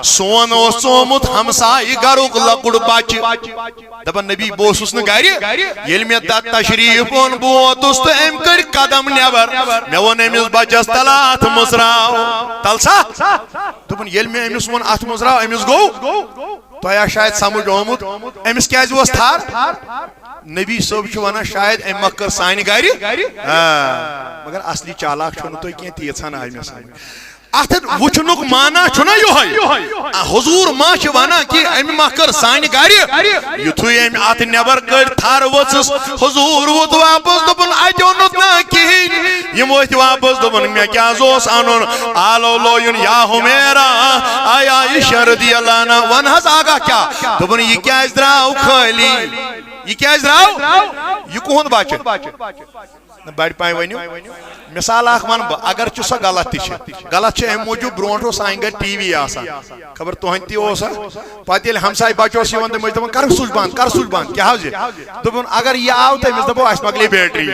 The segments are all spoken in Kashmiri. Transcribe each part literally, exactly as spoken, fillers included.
سون اوس ژومُت ہمسایہِ گرُک لۄکُٹ بچہِ۔ دپان، نبی، بہٕ اوسُس نہٕ گرِ۔ ییٚلہِ مےٚ تتھ تشریف اوٚن، بہٕ ووتُس تہٕ أمۍ کٔڑۍ قدم نٮ۪بر۔ مےٚ ووٚن أمِس بچس، "تلہ اتھ مُژراو، تل سا۔" دوٚپُن، ییٚلہِ مےٚ أمِس ووٚن، "اتھ مُژراو"، أمِس گوٚو، تۄہہِ آسہِ شاید سمجھ آمُت، أمِس کیازِ اوس تھر؟ نبی صٲب چھُ ونان، شاید أمۍ ما کٔر سانہِ گرِ؟ آ، مگر اصلی چالاک چھُو نہٕ تُہۍ کینٛہہ، تیٖژ ہن آیہِ مےٚ سمجھ۔ اتھ وٕچھنُک معنی چھُنہ یِہوٚے۔ آ، حضور ما چھِ ونان کہِ أمۍ ما کٔر سانہِ گرِ؟ یُتھُے أمۍ اتھ نٮ۪بر کٔڑۍ تھر ؤژھٕس، حضور ووت واپس، دوٚپُن، "اتہِ اوٚنُتھ نہ کِہیٖنۍ؟" یِم ؤتھۍ واپس، دوٚپُن، "مےٚ کیٛاہ حظ اوس انُن؟" آلو لویُن، "یا حمیرا، آے عائشہ رضی اللہ عنہا، ون حظ آغا کیٛاہ؟" دوٚپُن، "یہِ کیٛازِ درٛاو خٲلی؟ یہِ کیٛازِ درٛاو؟ یہِ کُہُنٛد بچہِ؟" نہ، بڑِ پایہِ ؤنِو۔ مثال اکھ ونہٕ بہٕ، اگر چھُ سۄ غلط تہِ چھِ۔ غلط چھِ امہِ موٗجوٗب، برونٛٹھ اوس سانہِ گرِ ٹی وی آسان۔ خبر تُہنٛدِ تہِ اوسا؟ پتہٕ ییٚلہِ ہمسایہِ بچہٕ اوس یِوان، تِم ٲسۍ دپان، "کر سُچ بنٛد، کر سُچ بنٛد، کیٛاہ حظ یہِ؟" دوٚپُن، اگر یہِ آو تہٕ أمِس دپو، "اسہِ مۄکلے بیٹری۔"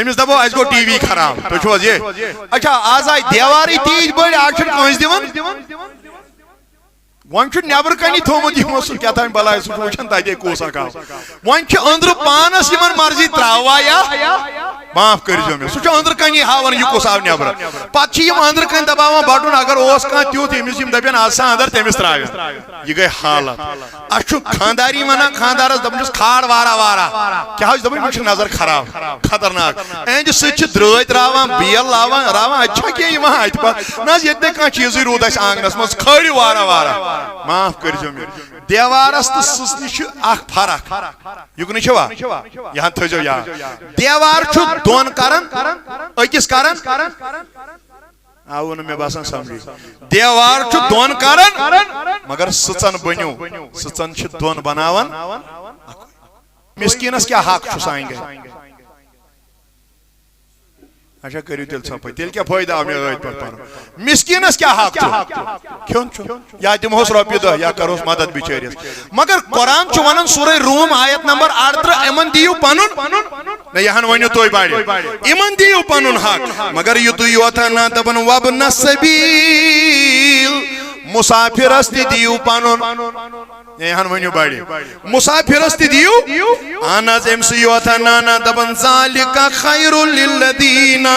أمِس دپو، "اسہِ گوٚو ٹی وی خراب۔" تُہۍ چھِو حظ یہِ؟ اچھا، آز آیہِ دیوارٕے تیٖتۍ بٔڑۍ، آز چھُنہٕ کٲنٛسہِ دِوان۔ وۄنۍ چھُ نٮ۪برٕ کنی تھوٚومُت یِمو سُہ کیٛاہ تام بلاے، سُہ چھُ وٕچھان تتے کُس اکھ آو۔ وۄنۍ چھِ أنٛدرٕ پانس یِمن مرضی تراوان یا معاف کٔرۍزیو مےٚ، سُہ چھُ أنٛدرٕ کنی ہاوان یہِ کُس آو نٮ۪برٕ۔ پتہٕ چھِ یِم أنٛدرٕ کنۍ دباوان بٹُن، اگر اوس کانٛہہ تیُتھ ییٚمِس یِم دپن، "از سا اندر"، تٔمِس تراون۔ یہِ گٔے حالت۔ اسہِ چھُ خانداری ونان، خاندارس دپان چھُس، "کھار وارا وارا۔" کیٛاہ حظ چھِ دپان؟ یِمن چھِ نظر خراب، خطرناک۔ اہنٛدِ سۭتۍ چھِ درٛٲتۍ تراوان، بیل لاوان، راوان، اتہِ چھا کینٛہہ یِوان اتہِ پتہٕ؟ نہ حظ، ییٚتہِ نہٕ کانٛہہ چیٖزٕے روٗد اسہِ آنگنس منٛز، کھٲلِو وارا وارا۔ معاف کٔرۍزیو مےٚ۔ دیوارس تہٕ سٕژنہِ چھِ اکھ فرق۔ یُکنُے چھوا؟ یہِ ہن تھٲیزیو یاد۔ دیوار چھُ دۄن کران، أکِس کران۔ آوُ نہٕ مےٚ باسان سمجھی۔ دیوار چھُ دۄن کران، مگر سٕژن بٔنِو، سٕژن چھِ دۄن بناوان۔ مسکینس کیٛاہ حق چھُ سانہِ گرِ؟ اچھا، کٔرِو تیٚلہِ ژھۄپے۔ تیٚلہِ کیٛاہ فٲیدٕ آو مےٚ أتھۍ پٮ۪ٹھ پَرُن؟ مسکیٖنَس کیٛاہ حق چھُ؟ کھیوٚن چھُ۔ یا دِمہوس رۄپیہِ دَہ، یا کَرہوس مدد بِچٲرِس۔ مگر قرآن چھُ وَنان، سورہ روم، آیت نمبر اَرترٕہ، یِمَن دِیِو پَنُن، نہ، یہِ ہَن ؤنِو تُہۍ بَڑِ۔ یِمَن دِیِو پَنُن حق۔ مگر یہِ تُہۍ یوت ہَن نہ دَپان، وَابْنَ السَّبِیٖل، مُسافِرَس تہِ دِیِو پَنُن۔ ہے ہن ؤنِو بڑِ۔ مُسافِرس تہِ دِیِو۔ اہن حظ، أمۍ سٕے یوت ہا نانا دَپان، "ذَلِکَ خَیْرٌ لِلَّذِیٖنَ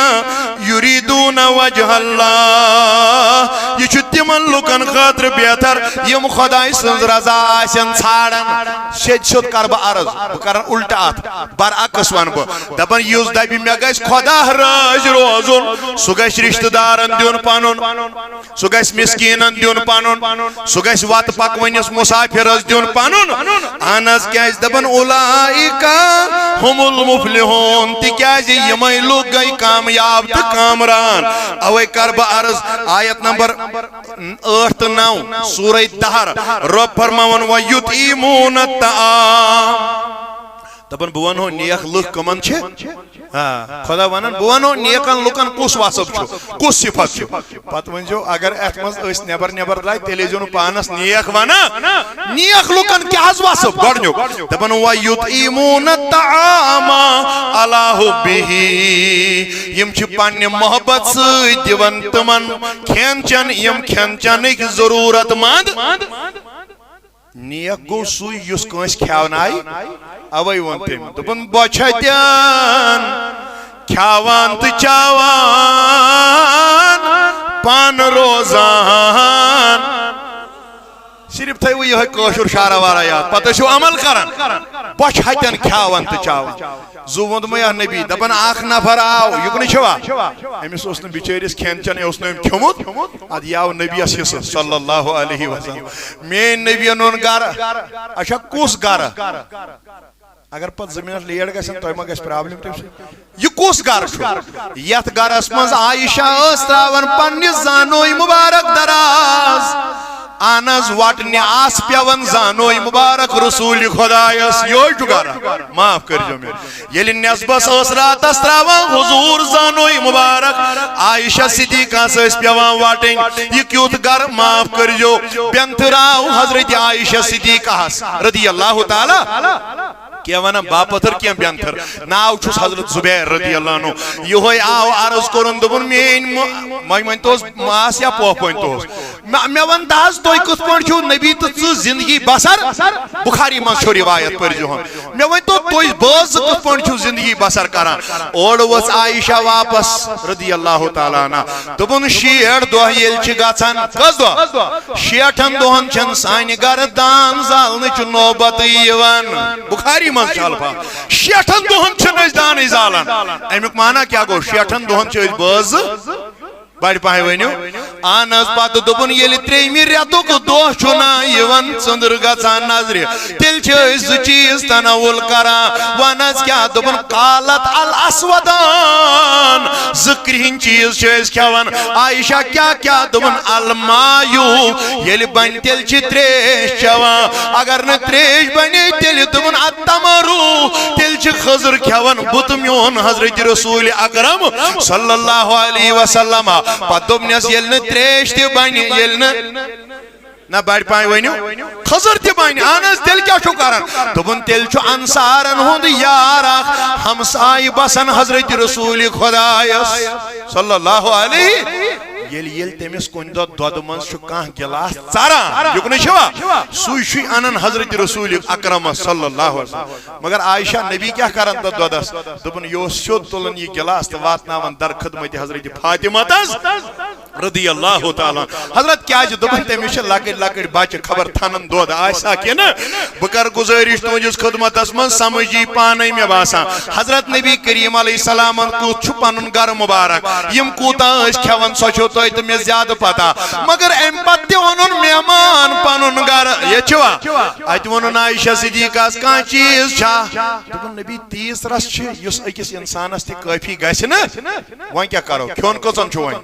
یُریٖدُونَ وَجْهَ اللَّہِ۔" یہِ چھُ تِمن لُکن خٲطرٕ بہتر، یِم خۄداے سٕنٛز رضا آسن ژھانٛڈان۔ سیٚدِ سیوٚد کرٕ بہٕ عرض، بہٕ کرٕ الٹہٕ اتھ، برعکس ونہٕ بہٕ۔ دَپان، یُس دَپہِ، "مےٚ گژھِ خۄدا رٲضۍ روزُن"، سُہ گژھِ رشتہٕ دارن دیُن پنُن۔ سُہ گژھِ مسکیٖنن دیُن پنُن، سُہ گژھِ وتہٕ پکوٕنِس مُسافِرس دیُن پنُن۔ اہن حظ، کیازِ دپان، "اولئک هم المفلحون"، تِکیازِ یِمے لُکھ گٔے کامیاب تہٕ کامران۔ اوے کر بہٕ عرض، آیت نمبر ٲٹھ تہٕ نو، سورہ دہر، رۄب فرماوان، "وَیُطْعِمُونَ الطَّعَامَ"۔ دپان، بہٕ ونہو نیک لُکھ کٕمن چھِ۔ آ، خدا ونان، بہٕ ونو نیکن لُکن کُس وصف چھُ، کُس صفت چھُ۔ پتہٕ ؤنۍزیو، اگر اتھ منٛز أسۍ نٮ۪بر نٮ۪بر درٛاے، تیٚلہِ ٲسۍزیو نہٕ پانس نیک ونان۔ نیک لُکن کیٛاہ حظ وصف؟ گۄڈٕنیُک دپان، "وَیُطْعِمُونَ الطَّعَامَ عَلیٰ حُبِّہ"، یِم چھِ پننہِ محبت سۭتۍ دِوان تِمن کھٮ۪ن چٮ۪ن، یِم کھٮ۪ن چٮ۪نٕکۍ ضروٗرت مند۔ نیک گوٚو سُے یُس کٲنٛسہِ کھیاونایہِ۔ اوے ووٚن تٔمۍ، دوٚپُن، "بۄچھِ ہتٮ۪ن کھیاوان تہٕ چاوان، پانہٕ روزان۔" صرف تھٲیِو یِہوٚے کٲشُر شعرا وارا یاد، پتہٕ ٲسِو عمل کران۔ بۄچھِ ہتٮ۪ن کھیاوان تہٕ چاوان۔ زُو ووٚنمَے یا نبی، دپان اکھ نفر آو، یُکنُے چھوا؟ أمِس اوس نہٕ بِچٲرِس کھٮ۪ن چٮ۪ن، یہِ اوس نہٕ أمۍ کھیوٚمُت۔ ادٕ یہِ آو نبیَس حصس صلی اللہ علیہ وسلم۔ میٲنۍ نبیَن اوٚن گرٕ۔ اچھا، کُس گرٕ؟ اگر پتہٕ زٕ منٹ لیٹ گژھن، تۄہہِ ما گژھِ پرابلم تمہِ سۭتۍ؟ یہِ کُس گرٕ چھُ؟ یتھ گرس منٛز عائشہ ٲس تراوان پننہِ زانوے مبارک دراز۔ اہن حظ، وٹنہِ آس پٮ۪وان زانوے مبارک رسول خدایس۔ یہوے چھُ گرا، معاف کٔرۍزیو مےٚ۔ ییٚلہِ نٮ۪صبس ٲس راتس تراوان حضور زانوے مبارک، عائشہ صدیقہ ٲس پٮ۪وان وٹٕنۍ۔ یہِ کیُتھ گرٕ، معاف کٔرۍزیو، بٮ۪نتھٕراو حضرت عائشہ صدیقہ ہس رضی اللہ تعالیٰ۔ یا ونان باپتھر کینٛہہ بینتھر۔ ناو چھُس حضرت زبیر رضی اللہ عنہ۔ یہوے آو عرض کوٚرُن، دوٚپُن، میٲنۍ مو-، ماجہِ مٲنۍ توس ماس یا پۄپھ مٲنۍ توس۔ مےٚ، مےٚ وَن تہٕ حظ، تُہۍ کِتھ پٲٹھۍ چھِو نبی تہٕ ژٕ زندگی بسر؟ بخاری منٛز چھو روایت، پٔرۍزِہون۔ مےٚ ؤنۍ تو، تُہۍ بٲژ زٕ کِتھ پٲٹھۍ چھِو زندگی بسر کران؟ اورٕ ؤژھ عائشہ واپس رضی اللہ تعالیٰ عنہ۔ دوٚپُن، شیٹھ دۄہ ییٚلہِ چھِ گژھان، کٔژ دۄہ؟ شیٹھن دۄہن چھَنہٕ سانہِ گرٕ دان زالنٕچ نوبتٕے یِوان۔ بخاری منٛز چھِ الفاظ، شیٹھن دۄہن چھِنہٕ أسۍ دانٕے زالان۔ اَمیُک معنی کیٛاہ گوٚو؟ شیٹھن دۄہن چھِ أسۍ بٲژ زٕ۔ بڑِ پاے ؤنِو۔ اہن حظ، پتہٕ دوٚپُن، ییٚلہِ ترٛیٚیمہِ رٮ۪تُک دۄہ چھُ نا یِوان، ژٔنٛدٕر گژھان نظرِ، تیٚلہِ چھِ أسۍ زٕ چیٖز تناول کران۔ وَن حظ کیٛاہ؟ دوٚپُن، قالت الاسودان، زٕ کرٛہِنۍ چیٖز چھِ أسۍ کھٮ۪وان۔ عائشہ، کیٛاہ کیٛاہ؟ دوٚپُن، الماء، ییٚلہِ بنہِ تیٚلہِ چھِ ترٛیش چٮ۪وان، اگر نہٕ ترٛیش بنے تیٚلہِ، دوٚپُن، التمر، تیٚلہِ چھِ خٔزٕر کھٮ۪وان۔ بہٕ تہٕ میون حضرت رسول اکرم صلی اللہ علیہ وسلم۔ پتہٕ دوٚپنس، ییٚلہِ نہٕ ترٛیش تہِ بنہِ، ییٚلہِ نہٕ، نہ بڑِ پاے ؤنِو، خٔزٕر تہِ بنہِ۔ اہن حظ، تیٚلہِ کیٛاہ چھُو کران؟ دوٚپُن، تیٚلہِ چھُ انصارن ہُنٛد یار اکھ ہمسایہِ بسان حضرت رسول خدایس صلی اللہ علیہ۔ ییٚلہِ، ییٚلہِ تٔمِس کُنہِ دۄہ دۄدٕ منٛز چھُ کانٛہہ گِلاس ژاران، یُکنُے چھُوا؟ سُے چھُے انان حضرت رسول اکرمس صلی اللہ علیہ وسلم۔ مگر عائشہ، نبی کیٛاہ کران تتھ دۄدس؟ دوٚپُن، یہِ اوس سیوٚد تُلان یہِ گِلاس تہٕ واتناوان در خدمت حضرت فاطمہ تس رضی اللہ تعالیٰ عنہ۔ حضرت کیٛازِ؟ دوٚپُن، تٔمِس چھِ لۄکٕٹۍ لۄکٕٹۍ بچہِ، خبر تھنن دۄد آسہِ ہا کِنہٕ۔ بہٕ کرٕ گُزٲرِش تُہنٛدِس خدمتس منٛز، سمجھ یی پانے مےٚ باسان۔ حضرت نبی کریم علیہ السلامن کیُتھ چھُ پنُن گرٕ مبارک، یِم کوٗتاہ ٲسۍ کھٮ۪وان، سۄ چھو تۄہہِ تہٕ مےٚ زیادٕ پتہ۔ مگر امہِ پتہٕ تہِ اوٚنُن مہمان پنُن گرٕ۔ ییٚتہِ چھُوا؟ اتہِ ووٚنُن عائشہ صدیقہس، کانٛہہ چیٖز چھا؟ دوٚپُن، نبی، تیٖژ رژھ چھِ، یُس أکِس انسانس تہِ کٲفی گژھِ نہٕ۔ وۄنۍ کیٛاہ کرو؟ کھیوٚن کٔژن چھُ وۄنۍ؟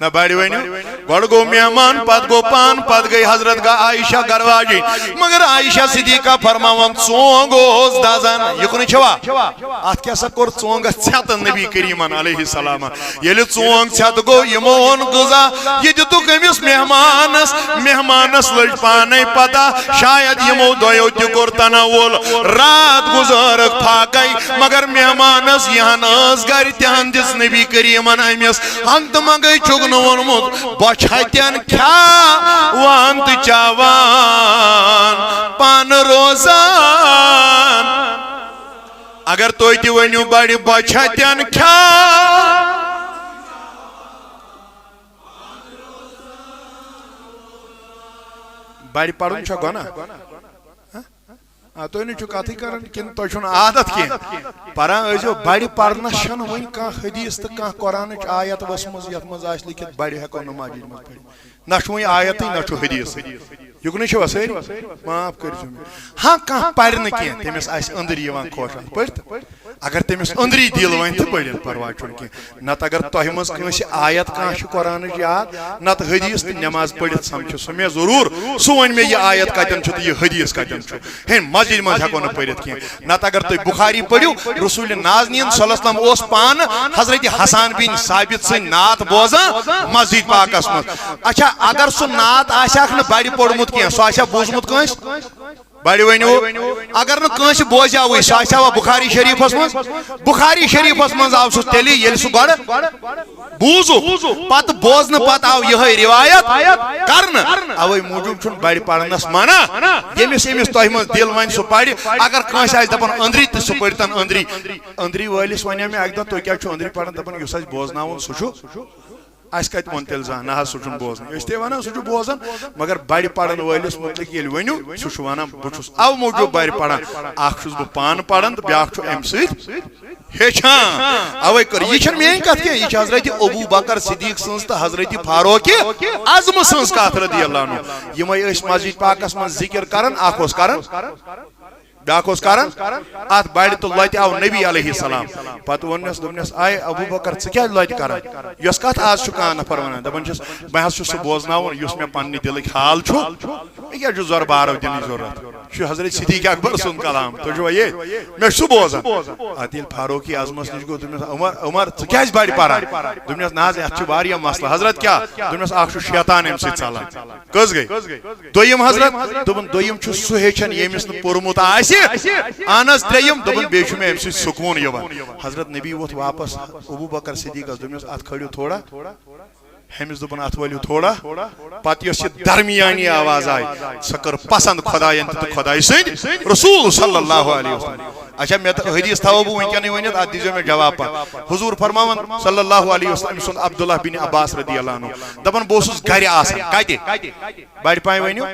نہ بڑِ ؤنِو۔ گۄڈٕ گوٚو مہمان، پتہٕ گوٚو پان، پتہٕ گٔے حضرت گا عائشہ گرواجی۔ مگر عائشہ صدیقہ فرماوان، ژونگ اوس دزان۔ یہِ کُنُے چھوا؟ اتھ کیٛاہ سا کوٚر ژونگس ژھٮ۪تہٕ نبی کریمن علیہ السلام؟ ییٚلہِ ژونگ ژھٮ۪تہٕ گوٚو، یِمو اوٚن غذا، یہِ دِتُکھ أمِس مہمانس۔ مہمانس لٔج پانے پتہ، شاید یِمو دۄیو تہِ کوٚر تناول۔ راتھ گُزٲرٕکھ فاقے، مگر مہمانس یِہن ٲس گرِ، تِہن دِژ نبی کریمن أمِس ہنگ تہٕ منگے چھُکھ نہٕ ووٚنمُت، بۄچھِ ہتٮ۪ن کھیاوان تہٕ چاوان پانہٕ روزان۔ اگر تُہۍ تہِ ؤنِو، بڑِ بۄچھِ ہتٮ۪ن کھیاوان۔ بڑِ پرُن چھا گۄناہ؟ آ، تُہۍ نہٕ چھِو کَتھٕے کَران کِنہٕ تۄہہِ چھُو نہٕ عادت کینٛہہ؟ پَران ٲسۍزیو بَڑِ پَرنَس چھَنہٕ وۄنۍ کانٛہہ حدیث تہٕ کانٛہہ قرآنٕچ آیت ؤژھمٕژ یَتھ منٛز آسہِ لیکھِتھ بَڑِ ہٮ۪کو نہٕ مسجد منٛز پٔرِتھ۔ نہ چھُ وۄنۍ آیتٕے، نہ چھُ حدیثٕے۔ یُکنُے چھِوا سٲری؟ معاف کٔرۍزیو مےٚ۔ ہاں، کانٛہہ پَرِ نہٕ کینٛہہ، تٔمِس آسہِ أنٛدٕرۍ یِوان خۄش اَتھ پٔرِتھ۔ اگر تٔمِس أنٛدری دِل وَنہِ تہٕ پٔرِن، پرواے چھُنہٕ کینٛہہ۔ نتہٕ اگر تۄہہِ منٛز کٲنٛسہِ آیت کانٛہہ چھُ قرآنٕچ یاد، نتہٕ حدیث تہٕ نماز پٔرِتھ سمکھِ سُہ مےٚ ضروٗر، سُہ وَنہِ مےٚ یہِ آیت کتٮ۪ن چھُ تہٕ یہِ حدیث کتٮ۪ن چھُ۔ ہے، مسجدِ منٛز ہٮ۪کو نہٕ پٔرِتھ کینٛہہ۔ نتہٕ اگر تُہۍ بخاری پٔرِو، رسول نازنین صلی اللہ علیہ وسلم اوس پانہٕ حضرت حسان بن ثابت سٕنٛدۍ نعت بوزان مسجد پاکس منٛز۔ اچھا، اگر سُہ نعت آسہِ ہاکھ نہٕ بڑِ پوٚرمُت کینٛہہ، سُہ آسہِ ہا بوٗزمُت کٲنٛسہِ؟ بڑِ ؤنِو، اگر نہٕ کٲنٛسہِ بوزیاوٕے، سُہ آسہِ ہا بخاری شریفس منٛز۔ بخاری شریفس منٛز آو سُہ تیٚلہِ، ییٚلہِ سُہ گۄڈٕ بوٗزُکھ، پتہٕ بوزنہٕ پتہٕ آو یِہوٚے روایت کرنہٕ۔ اوے موٗجوٗب چھُنہٕ بڑِ پرنس منع۔ ییٚمِس ییٚمِس تۄہہِ منٛز دِل ونہِ، سُہ پرِ۔ اگر کٲنٛسہِ آسہِ دپان أنٛدری، تہٕ سُہ پٔرۍتن أنٛدری۔ أنٛدری وٲلِس ونیو مےٚ اکہِ دۄہ، تُہۍ کیٛازِ چھِو أنٛدری پران؟ دپان، یُس اَسہِ بوزناوُن، سُہ چھُ۔ اَسہِ کَتہِ ووٚن تیٚلہِ زانٛہہ؟ نہ حظ، سُہ چھُنہٕ بوزان۔ أسۍ تہِ وَنان، سُہ چھُ بوزان، مگر بَڑِ پَرَن وٲلِس مُتعلِق ییٚلہِ ؤنِو، سُہ چھُ وَنان، بہٕ چھُس اَوٕ موٗجوٗب بَرِ پَران، اَکھ چھُس بہٕ پانہٕ پَران تہٕ بیٛاکھ چھُ اَمہِ سۭتۍ ہیٚچھان۔ اَوَے کٔر، یہِ چھَنہٕ میٛٲنۍ کَتھ کینٛہہ، یہِ چھِ حضرت ابو بکر صدیق سٕنٛز تہٕ حضرت فاروق اعظم سٕنٛز کَتھ رضی اللہ عنہ۔ یِمَے ٲسۍ مسجد پاکَس منٛز ذِکِر کَران، اَکھ اوس کَران، بیٛاکھ اوس کران اتھ بڑِ تہٕ لۄتہِ آو نبی علیہ السلام۔ پتہٕ ووٚننس، دوٚپنس، "اے ابو بکر، ژٕ کیٛازِ لۄتہِ کران؟ یۄس کتھ آز چھُ کانٛہہ نفر ونان، دپان چھُس، بہٕ حظ چھُس سُہ بوزناوُن یُس مےٚ پننہِ دِلٕکۍ حال چھُ۔ مےٚ کیٛازِ چھُ زۄرٕ بارو دِنٕچ ضروٗرت؟" چھُ حضرت صدیق اکبر سُنٛد کلام، تُہۍ چھِوا ییٚتہِ؟ مےٚ چھُ سُہ بوزان۔ اتھ ییٚلہِ فاروقی اعظمس نِش گوٚو، دوٚپمس، "عمر، عمر، ژٕ کیٛازِ بڑِ پران؟" دوٚپمس، "نہ حظ، یتھ چھُ واریاہ مسلہٕ۔" "حضرت کیٛاہ؟" دوٚپمس، "اکھ چھُ شیطان امہِ سۭتۍ ژلان۔" کٔژ گٔے؟ دوٚیِم حضرت، دوٚپُن، "دوٚیِم چھُ سُہ ہیٚچھان ییٚمِس نہٕ پوٚرمُت آسہِ۔ اہن حظ، ترٛیٚیِم۔" دوٚپُن، "بیٚیہِ چھُ مےٚ امہِ سۭتۍ سکوٗن یِوان۔" حضرت نبی ووٚتھ واپس ابو بکر صدیقس، دوٚپمس، "اتھ کھٲلِو تھوڑا۔" ہیٚمِس دوٚپُن، "اتھ وٲلِو تھوڑا۔" پتہٕ یۄس یہِ درمیانی آواز آیہِ، سۄ کٔر پسند خۄداین تہِ تہٕ خۄدایہِ سٕنٛدۍ رسول صلی اللہ علیہ وسلم۔ اچھا، مےٚ تہٕ حدیث تھاوو بہٕ وٕنکیٚنٕے ؤنِتھ، اتھ دیٖزیو مےٚ جواب پتہٕ۔ حضور فرماوان صلی اللہ علیہ وسلم، أمۍ سُنٛد عبداللہ بن عباس رضی اللہ عنہ، دپان، "بہٕ اوسُس گرِ آسان۔" کتہِ؟ بڑِ پامہِ ؤنِو۔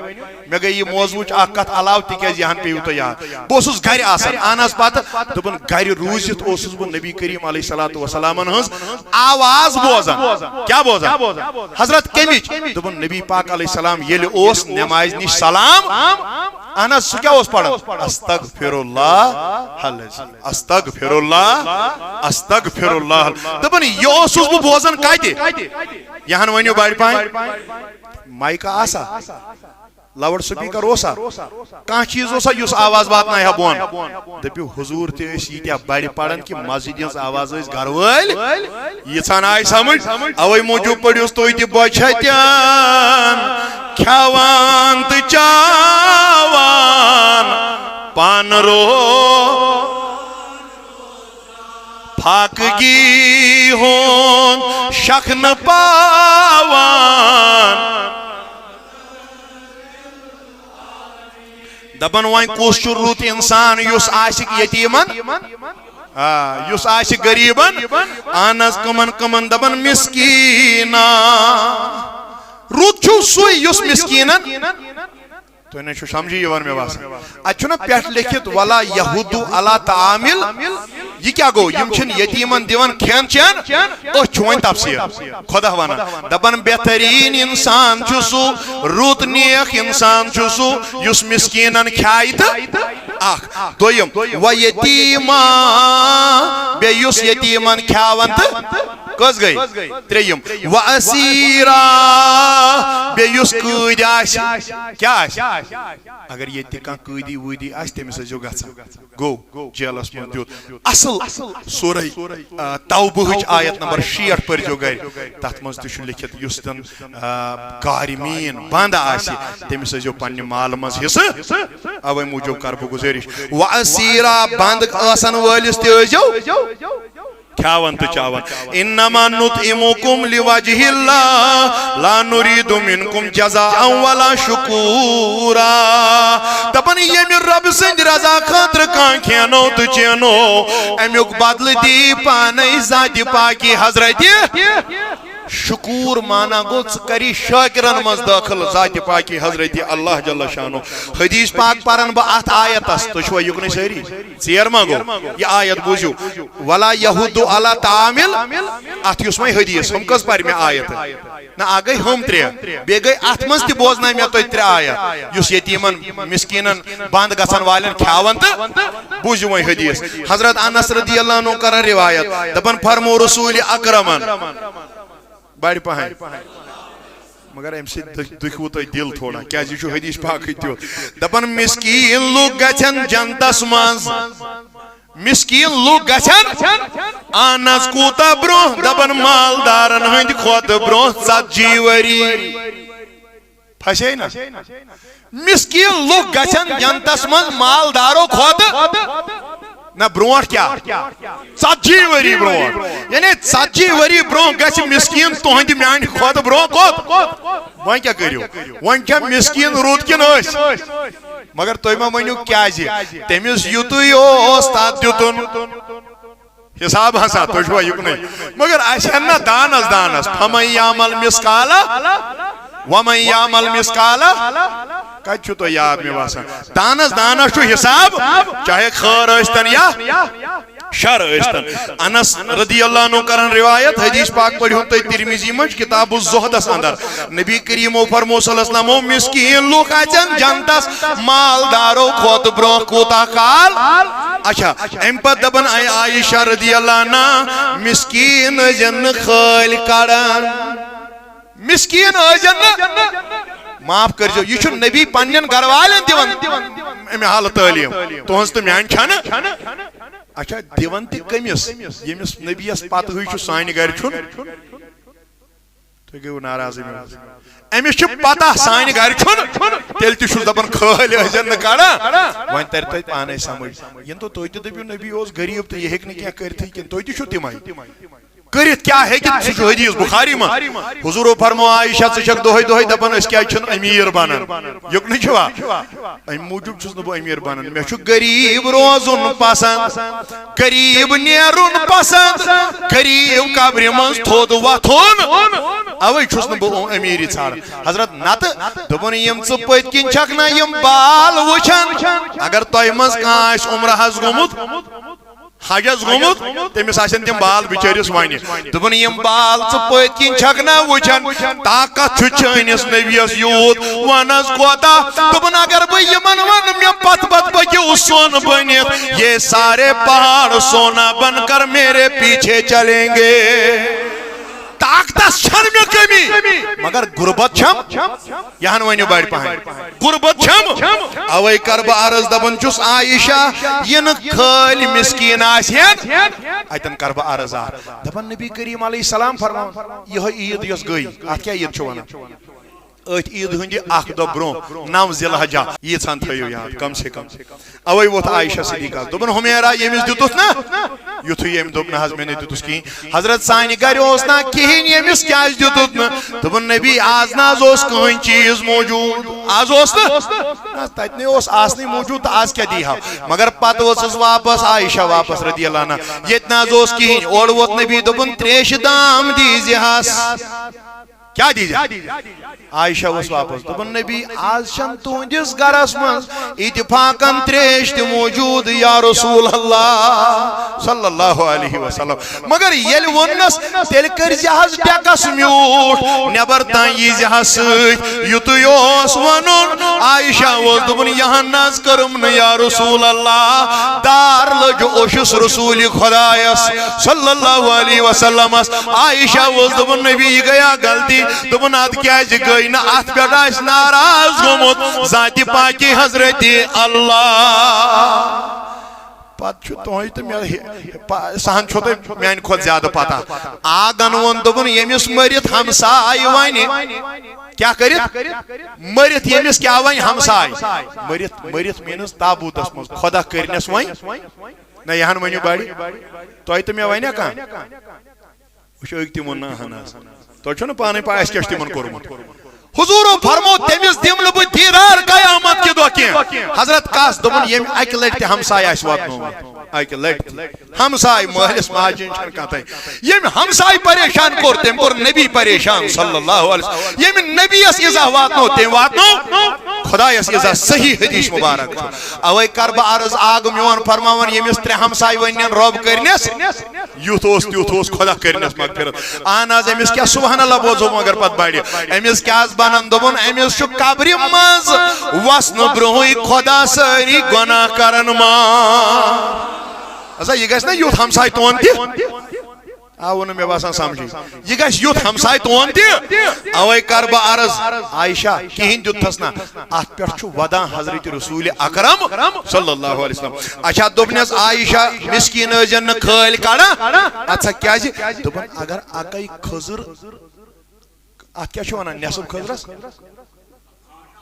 مےٚ گٔے یہِ موضوعٕچ اکھ کتھ علاوٕ، تِکیازِ یہِ ہن پیٚیِو تۄہہِ یاد۔ بہٕ اوسُس گرِ آسان، اہن حظ، پتہٕ دوٚپُن، گرِ روٗزِتھ اوسُس بہٕ نبی کریم علیہ الصلوۃ والسلامن ہٕنٛز آواز بوزان۔ کیٛاہ بوزان؟ حضرت کمِچ؟ دوٚپُن، نبی پاک علیہ السلام ییٚلہِ اوس نمازِ نِش سلام، اہن حظ، سُہ کیٛاہ اوس پران؟ استغفر اللہ العظیم، استغفر اللہ، استغفر اللہ۔ دوٚپُن، یہِ اوسُس بہٕ بوزان کتہِ؟ یہِ ہن ؤنِو بڑِ پامہِ۔ مایکہ آسا؟ لاؤڈ سپیکر اوسا؟ کانٛہہ چیٖز اوسا یُس آواز واتنایہِ ہا بۄن؟ دٔپِو، حضور تہِ ٲسۍ ییٖتیٛاہ بڑِ پران کہِ مسجدِ ہٕنٛز آواز ٲسۍ گرٕ وٲلۍ یژھان آیہِ سمجھ۔ اوے موٗجوٗب پٔرِوس تُہۍ تہِ بۄچھِ ہتٮ۪ن کھٮ۪وان تہٕ چاوان پانہٕ رو فاقگی ہُنٛد شکھ نہٕ پاوان۔ دپان، وۄنۍ کُس چھُ رُت انسان یُس آسہِ یتیٖمن، آ، یُس آسہِ غریٖبن، اہن حظ، کٕمن کٕمن دپان مسکیٖنا۔ رُت چھُ سُے یُس مسکیٖنن، تُہۍ نے چھُو سمجھی یِوان مےٚ باسان۔ اتہِ چھُنہ پٮ۪ٹھ لیکھِتھ، "ولا یحُضُّ علی طعام ال-"، یہِ کیٛاہ گوٚو؟ یِم چھِنہٕ یتیٖمن دِوان کھٮ۪ن چٮ۪ن؟ أتھۍ چھُ وۄنۍ تفسیٖر۔ خۄدا ونان، دپان، بہتریٖن انسان چھُ سُہ، رُت نیک انسان چھُ سُہ، یُس مسکیٖنن کھیایہِ تہٕ اکھ۔ دوٚیِم، "و یتیٖما"، بیٚیہِ یُس یتیٖمن کھیاون تہٕ کٔژ گٔے؟ ترٛیٚیِم۔ "و اسیٖرا"، بیٚیہِ یُس قۭدۍ آسہِ، کیٛاہ آسہِ؟ اگر ییٚتہِ تہِ کانٛہہ قۭدی وٲدی آسہِ، تٔمِس ٲسۍزیو گژھان۔ گوٚو، جیلس منٛز دیُت۔ اصل سورہ، آ، توبہٕچ آیت نمبر شیٹھ پٔرۍزیو گرِ۔ تتھ منٛز تہِ چھُ لیکھِتھ، یُس تن، آ، غارمین بنٛد آسہِ، تٔمِس ٲسۍزیو پننہِ مالہٕ منٛز حصہٕ۔ اوے موٗجوٗب کرٕ بہٕ گُزٲرِش، "و اسیٖرا"، بنٛد آسن وٲلِس تہِ ٲسۍزیو کھیاوان تہٕ چاوان۔ "انما نطعمکم لوجہ اللہ لا نرید منکم جزاء ولا شکورا"۔ دپان، ییٚمہِ رۄبہٕ سٕنٛدِ رضا خٲطرٕ کانٛہہ کھینو تہٕ چینو، امیُک بدلہٕ دی پانے ذاتِ پاکی حضرتِ۔ شکور معنی گوٚو، ژٕ کری شاکرن منٛز دٲخل ذاتِ پاکی حضرتِ اللہ جل شانو۔ حدیث پاک پرن بہٕ اتھ آیتس، تُہۍ چھِوا یُکنُے سٲری؟ ژیر ما گوٚو؟ یہِ آیت بوٗزِو۔ "ولا یحُضُّ علی طعام ال-"، اتھ یُس وۄنۍ حدیث، ہُم کٔژ پرِ مےٚ آیت؟ نہ، اکھ گٔے ہُم ترٛےٚ، بیٚیہِ گٔے اتھ منٛز تہِ بوزنٲے مےٚ تۄہہِ ترٛےٚ آیت، یُس یتیٖمن مسکیٖنن بنٛد گژھن والٮ۪ن کھیاون تہٕ بوٗزِو وۄنۍ حدیث۔ حضرت انس رضی اللہ عنہ کران روایت، دپان، فرمو رسول اکرمن، بڑِ پہن۔ مگر امہِ سۭتۍ دُکھ-، دُکھوٕ تۄہہِ دِل تھوڑا، کیازِ یہِ چھُ حدیث پاکٕے تیُتھ۔ دپان، مسکیٖن لُکھ گژھن جنتس منٛز، مسکیٖن لُکھ گژھن اہن حظ کوٗتاہ برونٛہہ؟ دپان، مالدارن ہٕنٛدِ کھۄتہٕ برونٛہہ ژتجی ؤری۔ پھسے نا؟ مسکیٖن لُکھ گژھن جنتس منٛز مالدارو کھۄتہٕ۔ نہ، برونٛٹھ کیٛاہ؟ ژتجی ؤری برونٛٹھ۔ یعنی ژتجی ؤری برونٛہہ گژھِ مسکیٖن تُہنٛدِ میانہِ کھۄتہٕ برونٛہہ کوٚت؟ وۄنۍ کیٛاہ کٔرِو؟ وۄنۍ چھا مسکیٖن رُت کِنہٕ أسۍ؟ مگر تُہۍ ما ؤنِو کیٛازِ؟ تٔمِس یُتُے اوس، تتھ دیُتُن۔ حساب ہسا، تُہۍ چھِوا یُکنُے؟ مگر اَسہِ ہن نا دانس دانس، فَمَن یَعْمَلْ مِثْقَالَ، وَمَن یَعْمَلْ مِثْقَالَ۔ کَتہِ چھُو تۄہہِ یاد مےٚ باسان؟ دانس دانس چھُ حساب، چاہے خٲر ٲسۍتن یا شر ٲسۍتن۔ انس رضی اللہ عنہ کرن روایت، حدیث پاک پٔرۍہُن تُہۍ ترمذی منٛز کتاب الزہدس اندر۔ نبی کریمو فرمو صلی اللہ علیہ وسلمو، مسکین لوٗکھ اژن جنتس مالدارو کھۄتہٕ برونٛہہ کوٗتاہ کال؟ اچھا، امہِ پتہٕ دپن، اے عائشہ رضی اللہ عنہا، مسکین ٲسۍزٮ۪ن نہٕ خٲلۍ کڑان۔ مسکین ٲسۍزٮ۪ن نہٕ، معاف کٔرۍزیو، یہِ چھُ نبی پننٮ۪ن گرٕ والٮ۪ن دِوان۔ امہِ حالہٕ تعلیٖم تُہنٛز تہٕ میانہِ چھنہٕ؟ اچھا، دِوان تہِ کٔمِس؟ ییٚمِس نبیَس پتہٕے چھُ سانہِ گرِ چھُن۔ تُہۍ گٔیوٕ ناراضٕے مےٚ منٛز۔ أمِس چھِ پتہ سانہِ گرِ چھُن، تیٚلہِ تہِ چھُس دَپان خٲلۍ ٲسۍزٮ۪ن نہٕ کڑان۔ وۄنۍ تَرِ تۄہہِ پانَے سمجھ۔ یِنہٕ تہٕ تُہۍ تہِ دٔپِو نبی اوس غریٖب تہٕ یہِ ہیٚکہِ نہٕ کینٛہہ کٔرِتھٕے کِنہٕ تُہۍ تہِ چھِو تِمَے۔ کٔرِتھ کیٛاہ ہیٚکہِ؟ سُہ چھُ حدیث بخاری منٛز۔ حضوٗرو فرمو، عائشہ، ژٕ چھَکھ دۄہَے دۄہَے دَپان أسۍ کیٛازِ چھِنہٕ أمیٖر بَنان؟ یُکنُے چھُوا؟ امہِ موٗجوٗب چھُس نہٕ بہٕ أمیٖر بنان، مےٚ چھُ غریٖب روزُن پسنٛد، غریٖب نیرُن پسنٛد، غریٖب قبرِ منٛز تھوٚد وۄتھُن۔ اوے چھُس نہٕ بہٕ أمیٖری ژھانٛڈان۔ حضرت نتہٕ دوٚپُن، یِم ژٕ پٔتۍ کِنۍ چھکھ نہ یِم بال وٕچھان، اگر تۄہہِ منٛز کانٛہہ آسہِ عمرہ ہس گوٚمُت، حجس گوٚمُت، تٔمِس آسن تِم بال بِچٲرِس وَنہِ۔ دوٚپُن، یِم بال ژٕ پٔتۍ کِنۍ چھکھ نہ وٕچھان، طاقت چھُ چٲنِس نبیَس یوٗت۔ وَن حظ کوتاہ؟ دوٚپُن، اگر بہٕ یِمن وَنہٕ، مےٚ پتہٕ پتہٕ پٔکِو سۄن بٔنِتھ، یہ سارے پہاڑ سونا بن کر میرے پیچھے چلیں گے۔ طاقتس چھنہٕ مےٚ کمی، مگر غربت چھم۔ یہِ ہن ؤنِو بڑِ پہن۔ غربت چھم۔ اوے کر بہٕ عرض، دپان چھُس، عائشہ، یہِ نہٕ خٲلۍ مسکیٖن آسہِ ہن، اتٮ۪ن کر بہٕ عرض اکھ۔ دپان نبی کریم علیہ السلام فرماوان، یِہوٚے عیٖد یۄس گٔے، اتھ کیٛاہ عیٖد چھُ ونان؟ أتھۍ عیٖد ہٕنٛدِ اکھ دۄہ برونٛہہ، نو ذی الحجہ، ییٖژہن تھٲیِو یاد، کم سے کم۔ اوے ووٚتھ عائشہ صدیقہ، دوٚپُن، حمیرا، ییٚمِس دیُتُتھ نا؟ یُتھُے ییٚمۍ دوٚپ، نہ حظ، مےٚ نے دیُتُس کِہیٖنۍ۔ حضرت سانہِ گرِ اوس نہ کِہیٖنۍ، ییٚمِس کیٛازِ دیُتُتھ نہٕ؟ دوٚپُن، نبی، آز نہ حظ اوس کٕہٕنۍ چیٖز موجود، آز اوس نہٕ۔ نہ، تتہِ نے اوس آسنٕے موجود، تہٕ آز کیٛاہ دی ہا؟ مگر پتہٕ ؤژھٕس واپس عائشہ واپس رضی اللہ عنہا، ییٚتہِ نہ حظ اوس کِہیٖنۍ۔ اورٕ ووت نبی، دوٚپُن، تریشہِ دام دیٖزِ ہس۔ کیٛاہ دیٖزِ؟ عائشہ ؤژھ واپس، دوٚپُن، نبی، آز چھَنہٕ تُہٕنٛدِس گرس منٛز اتفاقن تریش تہِ موجود، یا رسول اللہ صلی اللہ علیہ وسلم۔ مگر ییٚلہِ ووٚننس، تیٚلہِ کٔرۍ زِ حظ ڈیکس میوٗٹھ، نٮ۪بر تام یی زِ حظ سۭتۍ۔ یُتُے اوس ونُن، عائشہ ؤژھ، دوٚپُن، یہِ ہن نہ حظ کٔرٕم نہٕ، یا رسول اللہ۔ دار لٔج اوشُس رسول خدایس صلی اللہ علیہ وسلمس۔ عائشہ ؤژھ، دوٚپُن، نبی، یہِ گٔیا غلطی۔ دوٚپُن، اتھ کیٛازِ گٔے نہٕ؟ اتھ پٮ۪ٹھ آسہِ ناراض گوٚمُت ذاتِ پاکِ حضرت اللہ۔ پتہٕ چھُ تُہۍ تہٕ مےٚ، پا-، سہن چھو تۄہہِ میانہِ کھۄتہٕ زیادٕ پتہ۔ آگن ووٚن، دوٚپُن، ییٚمِس مٔرِتھ ہمساے ونہِ، کیٛاہ کٔرِتھ؟ مٔرِتھ ییٚمِس کیٛاہ ونہِ ہمساے؟ مٔرِتھ، مٔرِتھ میٖنٕز تابوٗتس منٛز خۄدا کٔرنس وۄنۍ۔ نہ، یہِ ہن ؤنِو بڑِ۔ تۄہہِ تہٕ مےٚ ونیا کانٛہہ؟ وٕچھ، أکۍ تہِ ووٚن نہٕ اہن حظ۔ تۄہہِ چھو نہٕ پانے پاے اَسہِ کیٛاہ چھُ تِمن کوٚرمُت۔ حضوٗرو فرمو، تٔمِس دِمہٕ نہٕ بہٕ دیٖدار قیامت کہِ دۄہ کینٛہہ۔ حضرت کس دوٚپُن، ییٚمۍ اکہِ لٹہِ تہِ ہمسایہِ آسہِ واتنومُت، اکہِ لٹہِ۔ ہمسایہِ، مٲلِس ماجہِ ہِنٛز چھَنہٕ کتھے۔ ییٚمۍ ہمسایہِ پریشان کوٚر، تٔمۍ کوٚر نبی پریشان صلی اللہ علیہ وسلم۔ ییٚمۍ نبیَس ایزا واتنو، تٔمۍ واتنو خدایس ایزا۔ صحیح حدیث مبارک چھُ۔ اوے کر بہٕ عرض، آ گوٚو میون فرماوان، ییٚمِس ترٛےٚ ہمسایہِ ونن رۄب کٔرنس، یُتھ اوس تیُتھ اوس، خۄدا کٔرنس مغفرت۔ اہن حظ، أمِس کیٛاہ سبحان اللہ بوزو مگر پتہٕ بڑِ۔ أمِس کیٛاہ حظ بنن؟ دوٚپُن، أمِس چھُ قبرِ منٛز وسنہٕ برونٛہٕے خۄدا سٲری گۄناہ کرن معاف۔ ہسا، یہِ گژھِ نا یُتھ ہمساے تون تہِ؟ آو نہٕ مےٚ باسان سمجھی۔ یہِ گژھِ یُتھ ہمساے تون تہِ۔ اوے کر بہٕ عرض، عائشہ، کِہیٖنۍ دیُتتھس نہ۔ اتھ پٮ۪ٹھ چھُ ودان حضرت رسول اکرم صلی اللہ علیہ وسلم۔ اچھا، دوٚپنس، عائشہ، مسکیٖن ٲسۍزٮ۪ن نہٕ خٲلۍ کڑان۔ اتھ سا کیٛازِ؟ دوٚپُن، اگر اکے کھٔزٕر، اتھ کیٛاہ چھِ ونان نصف کھٔزرس؟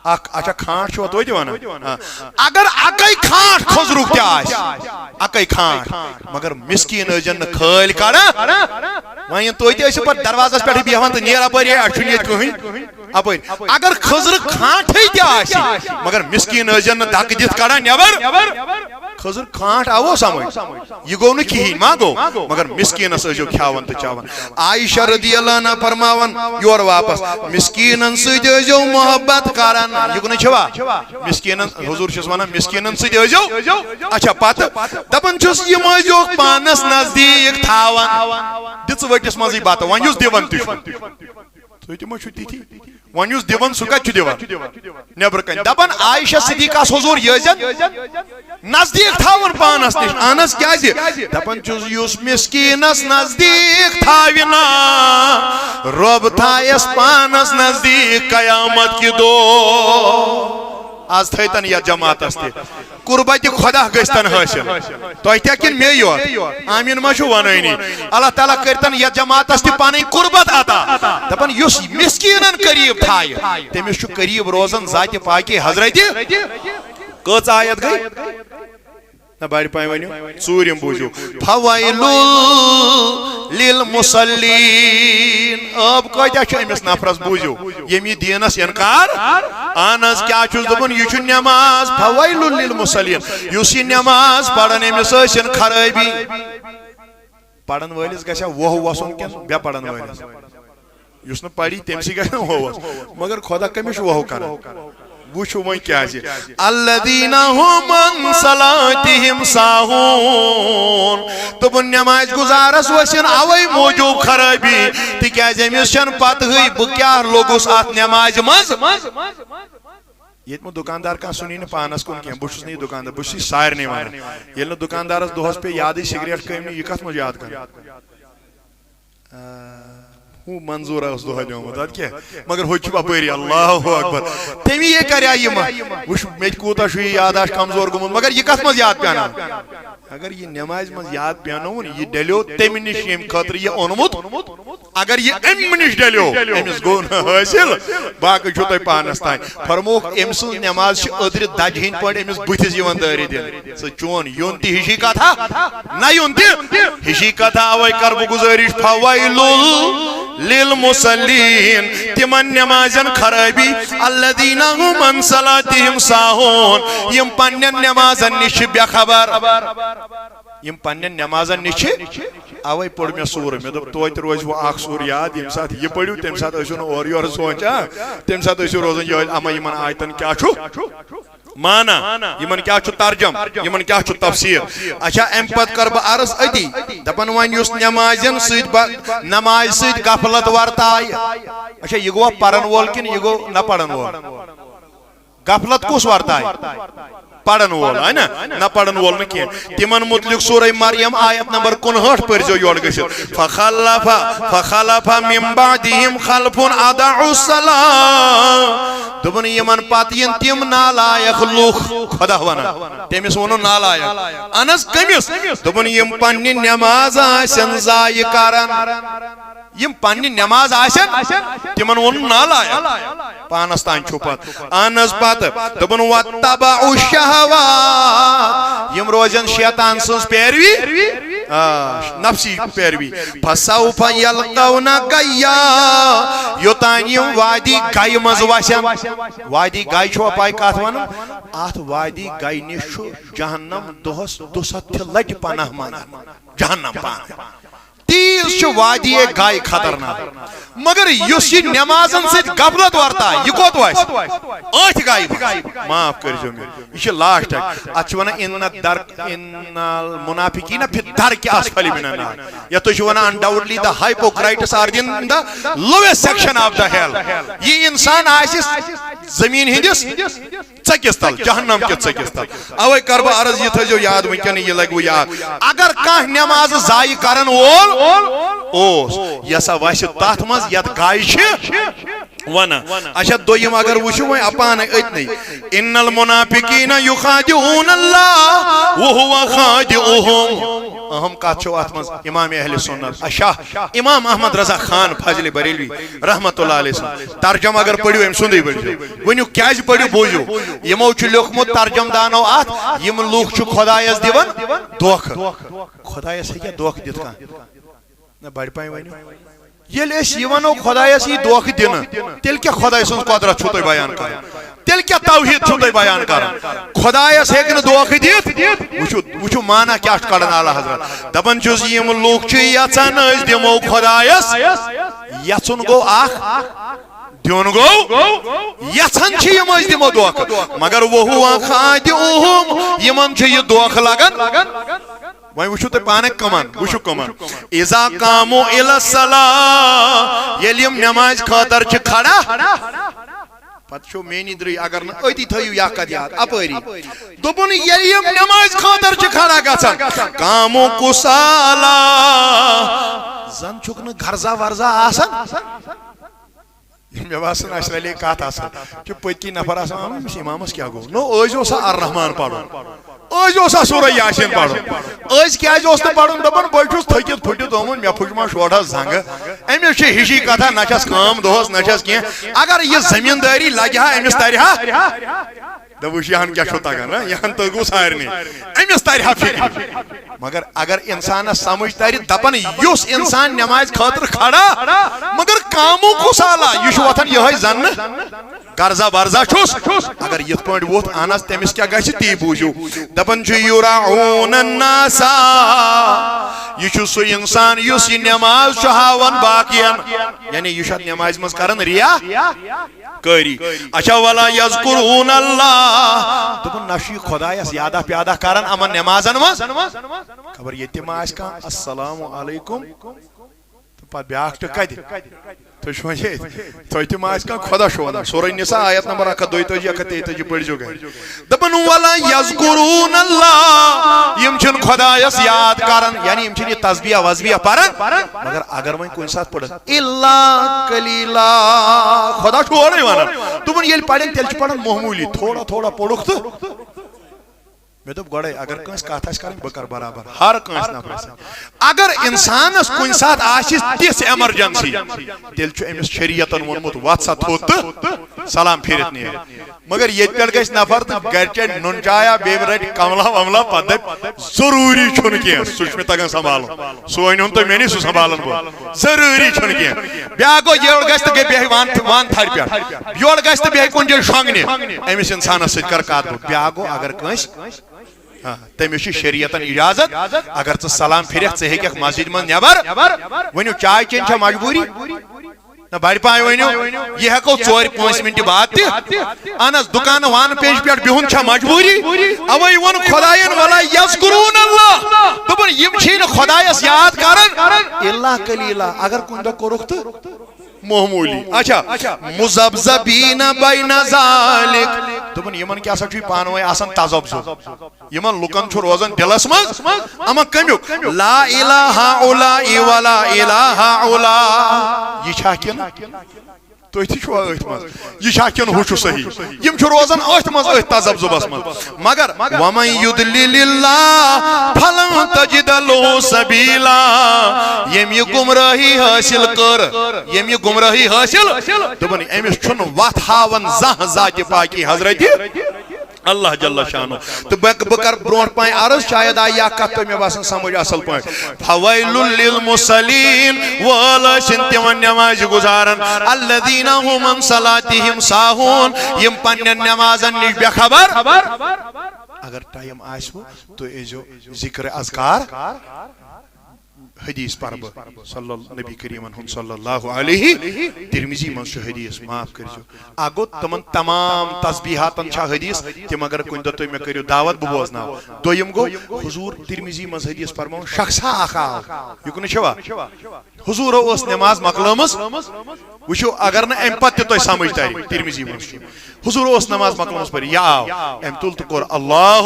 اکھ، اچھا، کھانٛٹ چھُوا تُہۍ تہِ ونان؟ آ۔ اگر اکے کھانٛٹ کھٔزرُک تہِ آسہِ، اکے کھانٛٹ، مگر مسکیٖن ٲسۍزٮ۪ن نہٕ خٲلۍ کڑان۔ وۄنۍ ییٚلہِ تُہۍ تہِ ٲسِو پتہٕ دروازس پٮ۪ٹھٕے بیہوان تہٕ نیر اپٲرۍ، ہے، اَسہِ چھُنہٕ ییٚتہِ کٕہٕنۍ۔ اپٲرۍ اگر کھٔزرٕ کھانٛٹھٕے تہِ آسہِ، مگر مسکیٖن ٲسۍزٮ۪ن نہٕ دکہٕ دِتھ کڑان نٮ۪بر۔ کھٔزٕر کھانٛٹھ آوٕ سمجھ؟ یہِ گوٚو نہٕ کِہیٖنۍ، ما گوٚو؟ مگر مسکیٖنس ٲسۍزیو کھیاوان تہٕ چاوان۔ عائشہ رضی اللہ عنہا فرماوان یورٕ واپس، مسکیٖنن سۭتۍ ٲسۍزیو محبت کران۔ یہِ گوٚو نہٕ چھوا؟ مسکیٖنن، حضوٗر چھُس ونان، مسکیٖنن سۭتۍ ٲسۍزیو۔ اچھا، پتہٕ دپان چھُس، یِم ٲسۍزیوکھ پانس نزدیٖک تھاوان۔ دِژٕ ؤٹِس منٛزٕے بتہٕ، وۄنۍ یُس دِوان تہِ چھُ۔ تُہۍ تہِ ما چھِو تِتھی؟ وۄنۍ یُس دِوان، سُہ کتہِ چھُ دِوان؟ نٮ۪برٕ کنہِ۔ دپان عائشہ صدیقہ، حضوٗر یٲژن نزدیٖک تھاوُن پانس نِش۔ اہن حظ، کیازِ؟ دپان چھُس، یُس مسکیٖنس نزدیٖک تھاوِ نا، رۄب تھایس پانس نزدیٖک قیامت کہِ دۄہ۔ از تھٲیتن یتھ جماعتس تہِ۔ قربت خدا گٔژھتن حٲصِل۔ تۄہہِ تہِ کِنہٕ مے یوت؟ آمیٖن ما چھُو ونٲنی؟ اللہ تعالیٰ کٔرتن یتھ جماعتس تہِ پنٕنۍ قربت عطا۔ دپان یُس مسکیٖنن قریب تھایہِ، تٔمِس چھُ قریب روزان ذاتِ پاکِ حضرتِ۔ کٔژ آیت گٔے؟ نہ، بڑِ پایہِ ؤنِو، ژوٗرِم بوٗزِو۔ فویل للمصلین۔ عٲب کٲتیٛاہ چھُ أمِس نفرس، بوٗزِو، ییٚمۍ یہِ دیٖنس انکار۔ اہن حظ، کیٛاہ چھُس دپان؟ یہِ چھُ نماز۔ فویل للمصلین۔ یُس یہِ نماز پران، أمِس ٲسِن خرٲبی۔ پرن وٲلِس گژھِ وۄہ وسُن کِنہٕ بے پرن وٲلِس؟ یُس نہٕ پری، تٔمۍ سٕے گژھِ نہٕ ہووس۔ مگر خدا کٔمِس چھُ وہو کران؟ وٕچھِو وۄنۍ کیٛازِ۔ الذین هم عن صلاتہم ساہون۔ دوٚپُن نمازِ گُزارس ٲسِن اوے موٗجوٗب خرٲبی، تِکیٛازِ أمِس چھَنہٕ پتہٕے بہٕ کیٛاہ لوٚگُس اتھ نمازِ منٛز۔ ییٚتہِ مہ دُکاندار کانٛہہ سُنی نہٕ پانس کُن کینٛہہ، بہٕ چھُس نہٕ یہِ دُکاندار، بہٕ چھُس یہِ سارنٕے ونان۔ ییٚلہِ نہٕ دُکاندارس دۄہس پیٚیہِ یادٕے سگریٹ کٔمۍ نہٕ، یہِ کتھ منٛز چھُ یاد کران؟ آ، ہُہ منظور اوس دۄہے نیومُت، اَدٕ کیٛاہ؟ مگر ہُتہِ چھُ اپٲری، اللہ اکبر۔ تٔمی یے کریٛا یہِ ما؟ وٕچھ، مےٚ تہِ کوٗتاہ چھُ یہِ یاداشت کمزور گوٚمُت، مگر یہِ کتھ منٛز یاد پیٛاناو؟ اگر یہِ نمازِ منٛز یاد پیٛانووُن، یہِ ڈلیو تٔمہِ نِش، ییٚمہِ خٲطرٕ یہِ اوٚنمُت۔ اگر یہِ اَمہِ نِش ڈلیو، أمِس گوٚو نہٕ حٲصِل، باقٕے چھُو تۄہہِ پانس تام۔ فرمووُکھ، أمۍ سٕنٛز نماز چھِ أدرِ دجہِ ہٕنٛدۍ پٲٹھۍ أمِس بٕتھِس یِوان دٲرِتھ دِنہٕ۔ ژٕ چون یُن تہِ ہِشی کتھا، نہ یُن تہِ ہِشی کتھا۔ اوے کر بہٕ گُزٲرِش، فویل للمصلین، تِمن نمازن خرٲبی، الذین هم عن صلاتہم ساہون، یِم پننٮ۪ن نمازن نِش چھِ بے خبر، یِم پننٮ۪ن نمازن نِش چھِ۔ اوے پوٚر مےٚ سورٕ، مےٚ دوٚپ توتہِ روزِ وۄنۍ اکھ سورٕ یاد، ییٚمہِ ساتہٕ یہِ پٔرِو تمہِ ساتہٕ ٲسِو نہٕ اورٕ یورٕ سونچان، تمہِ ساتہٕ ٲسِو روزان یِہوٚے، اما یِمن آیتن کیٛاہ چھُ معنی، یِمن کیٛاہ چھُ ترجم، یِمن کیٛاہ چھُ تفسیر۔ اچھا، امہِ پتہٕ کر بہٕ عرض أتی، دپان وۄنۍ یُس نمازٮ۪ن سۭتۍ با-، نمازِ سۭتۍ غفلت ورتایہِ، اچھا، یہِ گوٚوا پرن وول کِنہٕ یہِ گوٚو نہ پرن وول؟ غفلت کُس ورتایہِ؟ پرن وول، ہے نا؟ نہ پرن وول نہٕ کینٛہہ۔ تِمن متعلق سورہ مریم آیت نمبر کُنہٲٹھ پٔرزیو یورٕ گٔژھِتھ۔ فخلف، فخلف من بعدہم خلف اضاعوا الصلاۃ۔ دوٚپُن، یِمن پتہٕ یِن تِم نالایق لُکھ، خدا ونان، تٔمِس ووٚنُن نالایق۔ اہن حظ، کٔمِس؟ دوٚپُن، یِم پننہِ نماز آسن ضایع کران، یِم پننہِ نماز آسن، تِمن ووٚنُن نالایق۔ پانس تام چھُ پتہٕ۔ اہن حظ پتہٕ۔ دوٚپُن، واتبعوا الشہوات۔ یِم روزن شیطان سٕنٛز پیروی، آ، نفسی پیروی۔ فسوف یلقون غیا۔ یوٚتام یِم وادی غی منٛز وسن۔ وادی غی چھُوا پاے کتھ ونان؟ اتھ وادی غی نِش چھُ جہنم دۄہس دُسَتھ تہِ لٹہِ پناہ منگان۔ جہنم پانہٕ۔ تیز چھُ وادی غی خطرناک۔ مگر یُس یہِ نمازن سۭتۍ غفلت ورتا، یہِ کوٚت وسہِ؟ أتھۍ غی منٛز۔ معاف کٔرۍزیو مےٚ۔ یہِ چھِ لاسٹک۔ اتھ چھِ ونان ان الدرک، ان المنافقین فی الدرک اسفل من النار۔ یتھ تُہۍ چھِو ونان undoubtedly the hypocrites are in the lowest section of the hell۔ یہِ انسان آسہِ زمین ہٕنٛدِس ژٔکِس تل، جہنم کہِ ژٔکِس تل۔ اوے کر بہٕ عرض، یہِ تھٲیزیو یاد وٕنکیٚن، یہِ لگہِ وٕ یاد۔ اگر کانٛہہ نماز ضایع کرن وول اوس، یہِ ہسا وسہِ تتھ منٛز یتھ غی چھِ ونان۔ اچھا، دوٚیِم اگر وٕچھو وۄنۍ اپانے أتنٕے، ان المنافقین یخادعون اللہ وهو خادعهم۔ اہم کتھ چھو اتھ منٛز امام اہل سنت، اچھا، امام احمد رضا خان فاضل بریلوی رحمت اللہ علیہ سُنٛد ترجمہ اگر پٔرِو، أمۍ سُنٛدٕے پٔرِو۔ ؤنِو کیٛازِ پٔرِو، بوٗزِو۔ یِمو چھُ لیوٚکھمُت ترجمہ دانو اتھ، یِم لوٗکھ چھِ خۄدایس دِوان دھوکہٕ۔ خۄدایس ہیٚکیٛاہ دھوکہٕ دِتھ کانٛہہ؟ نہ، بڑِ پایہِ ؤنِو۔ ییٚلہِ أسۍ یہِ ونو خۄدایس یی دھوکہٕ دِنہٕ، تیٚلہِ کیٛاہ خۄداے سٕنٛز قۄدرت چھُو تۄہہِ بیان کران؟ تیٚلہِ کیٛاہ توحید چھُو تُہۍ بیان کران؟ خۄدایس ہیٚکہِ نہٕ دھوکہٕ دِتھ۔ وٕچھِو، وٕچھِو معنی کیٛاہ چھُ کڑان اعلیٰ حضرت۔ دپان چھُس، یِم لوٗکھ چھِ یژھان أسۍ دِمو خۄدایس، یژھُن گوٚو اکھ، دیُن گوٚو، یژھان چھِ یِم أسۍ دِمو دھوکہٕ، مگر وہو خادعهم، یِمن چھُ یہِ دھوکہٕ لگان۔ وۄنۍ وٕچھِو تُہۍ پانَے کٕمَن، وٕچھِو کٕمَن۔ اذا قاموا الی الصلاۃ، ییٚلہِ یِم نمازِ خٲطرٕ چھِ کھڑا، پتہٕ چھُو میٛٲنی درٕے، اگر نہٕ أتی تھٲیِو یہِ اکھ کتھ یاد، اپٲری۔ دوٚپُن، ییٚلہِ یِم نمازِ خٲطرٕ چھِ کھڑا گژھان، قاموا کسالی، زن چھُکھ نہٕ غرضا ورضا آسان۔ مےٚ باسان، اَسہِ رَلے کَتھ اَصٕل۔ چھُ پٔتۍ کِنۍ نفر آسان، "اَہَن، أمِس اِمامَس کیٛاہ گوٚو؟ نو، أزۍ اوس سا الرحمان پَرُن؟ أزۍ اوس سا سورہ یاسین پَرُن؟" أزۍ کیٛازِ اوس نہٕ پَرُن؟ دَپان، "بہٕ چھُس تھٔکِتھ پھُٹِتھ آمُت، مےٚ پھُچ ما شوٹھَس زنٛگہٕ۔ أمِس چھِ ہِشی کَتھا، نہ چھَس کٲم دۄہَس، نہ چھَس کینٛہہ۔ اگر یہِ زٔمیٖندٲری لَگہِ ہا، أمِس تَرِ ہا۔" دَپُس، یہِ ہَن کیٛاہ چھُ تَگان، ہا؟ یہِ ہَن توٚگوُ سارنٕے۔ أمِس تَرِ ہا فِکرِ۔ مگر اگر انسانس سمجھ ترِ، دپن یُس انسان نمازِ خٲطرٕ کھڑا، مگر کامو کسالہ، یہِ چھُ وۄتھان یِہوٚے زنہٕ، غرضہ ورضہ چھُس۔ اگر یِتھ پٲٹھۍ ووٚتھ انس، تٔمِس کیٛاہ گژھِ، تی بوٗزِو۔ دپان چھُ، یُراعون الناس، یہِ چھُ سُہ انسان یُس یہِ نماز چھُ ہاوان باقین، یعنی یہِ چھُ اتھ نمازِ منٛز کران ریا۔ قٲری۔ اچھا، ولا یذکرون اللہ۔ دوٚپُن، نہ چھُ یہِ خۄدایَس یادہ پیادہ کران یِمن نٮ۪مازن منٛز۔ خبر ییٚتہِ ما آسہِ کانٛہہ السلام علیکم۔ تہٕ پتہٕ بیٛاکھ ٹٕکھ کتہِ؟ تُہۍ چھِو وۄنۍ ییٚتہِ۔ تۄہہِ تہِ ما آسہِ کانٛہہ خۄدا شودا؟ سورہ نساء آیت نمبر اکھ ہتھ دۄیتٲجی، اکھ ہتھ تیٚتٲجی پٔرۍزیو گرِ۔ دپان، ولا یذکرون اللہ، یِم چھِنہٕ خۄدایس یاد کران، یعنی یِم چھِنہٕ یہِ تسبیح وسبیح پران، مگر اگر وۄنۍ کُنہِ ساتہٕ پٔرٕکھ، الا قلیلا، خۄدا چھُ اورَے ونان۔ دوٚپُن، ییٚلہِ پرن، تیٚلہِ چھِ پران معموٗلی، تھوڑا تھوڑا پوٚرُکھ تہٕ۔ مےٚ دوٚپ گۄڈَے، اگر کٲنٛسہِ کتھ آسہِ کرٕنۍ، بہٕ کرٕ برابر، ہر کٲنٛسہِ نفرس سۭتۍ۔ اگر انسانس کُنہِ ساتہٕ آسہِ تِژھ ایمرجنسی، تیٚلہِ چھُ أمِس شریعتن ووٚنمُت، وۄتھ سا تھوٚد تہٕ سلام پھیرِتھ نیر۔ مگر ییٚتہِ پٮ۪ٹھ گژھِ نفر تہٕ گرِ چیٚیہِ نُن چایا، بیٚیہِ رٹہِ کملا وملا، پتہٕ دپہِ، ضروٗری چھُنہٕ کینٛہہ، سُہ چھُ مےٚ تگان سنبھالُن۔ سُہ ؤنِو نہٕ تُہۍ مےٚ نِش، سُہ سنبھالن بہٕ۔ ضروٗری چھُنہٕ کینٛہہ۔ بیٛاکھ گوٚو، یورٕ گژھِ تہٕ گٔے بیٚہہِ وان، وان تھرِ پٮ۪ٹھ۔ یورٕ گژھِ تہٕ بیٚہہِ کُنہِ جایہِ شۄنٛگنہِ۔ أمِس اِنسانَس سۭتۍ کر کَتھ باتھ۔ بیٛاکھ گوٚو، اگر کٲنٛسہِ، ہاں، تٔمِس چھِ شریعتن اجازت، اگر ژٕ سلام پھِرکھ، ژٕ ہیٚککھ مسجد منٛز نٮ۪بر۔ ؤنِو، چاے چیٚنۍ چھا مجبوٗری؟ نہ، بڑِ پاے ؤنِو، یہِ ہٮ۪کو ژورِ پانٛژِ مِنٹہِ بعد تہِ۔ اہن حظ، دُکانہٕ وانہٕ پیٚنٛجہِ پٮ۪ٹھ بِہُن چھا مجبوٗری؟ اوے ووٚن خۄدایَن، ولا یذکرون اللہ۔ دوٚپُن، یِم چھِی نہٕ خۄدایَس یاد کران، الا قلیلا، اگر کُنہِ دۄہ کوٚرُکھ تہٕ معموٗلی۔ اچھا، مذبذبین بین ذالک۔ دوٚپُن، یِمن کیٛاہ سا چھُے پانہٕ ؤنۍ آسان تذبذب؟ یِمن لُکن چھُ روزان دِلس منٛز اما کمیُک، لا الہ الا ولا الہ الا۔ یہِ چھا کِنہٕ؟ تُہۍ تہِ چھِوا أتھۍ منٛز؟ یہِ چھا کِنہٕ ہُہ چھُ صحیح؟ یِم چھِ روزان أتھۍ منٛز، أتھۍ تذبذبس منٛز۔ مگر ومن یضلل اللہ فلن تجد لہ سبیلا۔ ییٚمۍ یہِ گمراہی حٲصِل کٔر، ییٚمۍ یہِ گمراہی حٲصِل، دوٚپُن، أمِس چھُنہٕ وَتھ ہاوان زانٛہہ ذاتِ پاکی حضرتِ اللہ جل شانہ۔ تہٕ بہٕ، بہٕ کرٕ برونٛٹھ پہن عرض، شاید آیہِ یہِ اکھ کتھ تۄہہِ، مےٚ باسان، سمجھ اصل پٲٹھۍ۔ فویل للمصلین، وٲل ٲسِن تِمن نمازِ گُزارن، الذین هم عن صلاتهم ساہون، یِم پننٮ۪ن نمازن نِش بے خبر۔ اگر ٹائم آسِوٕ، تُہۍ ٲسۍزیو ذکر اذکار۔ حدیث پرٕ بہٕ صلی اللہ، نبی کریمن ہُنٛد صلی اللہ علیہ، ترمذی منٛز چھُ حدیث، معاف کٔرۍزیو۔ اکھ گوٚو، تِمن تمام تسبیحاتن چھا حدیث، تِم اگر کُنہِ دۄہ تُہۍ مےٚ کٔرِو دعوت، بہٕ بوزناوٕ۔ دوٚیِم گوٚو، حضور ترمذی منٛز حدیث فرماوُن، شخصا اکھ آو، یہِ کُنہِ چھوا؟ حضورو ٲس نماز مۄکلٲمٕژ، وٕچھِو، اگر نہٕ امہِ پتہٕ تہِ تۄہہِ سمجھ ترِ، ترمذی منٛز چھُ۔ حضور اوس نماز مۄکلٲمٕژ پٔرِتھ، یہِ آو، أمۍ تُل تہٕ کوٚر اللہ،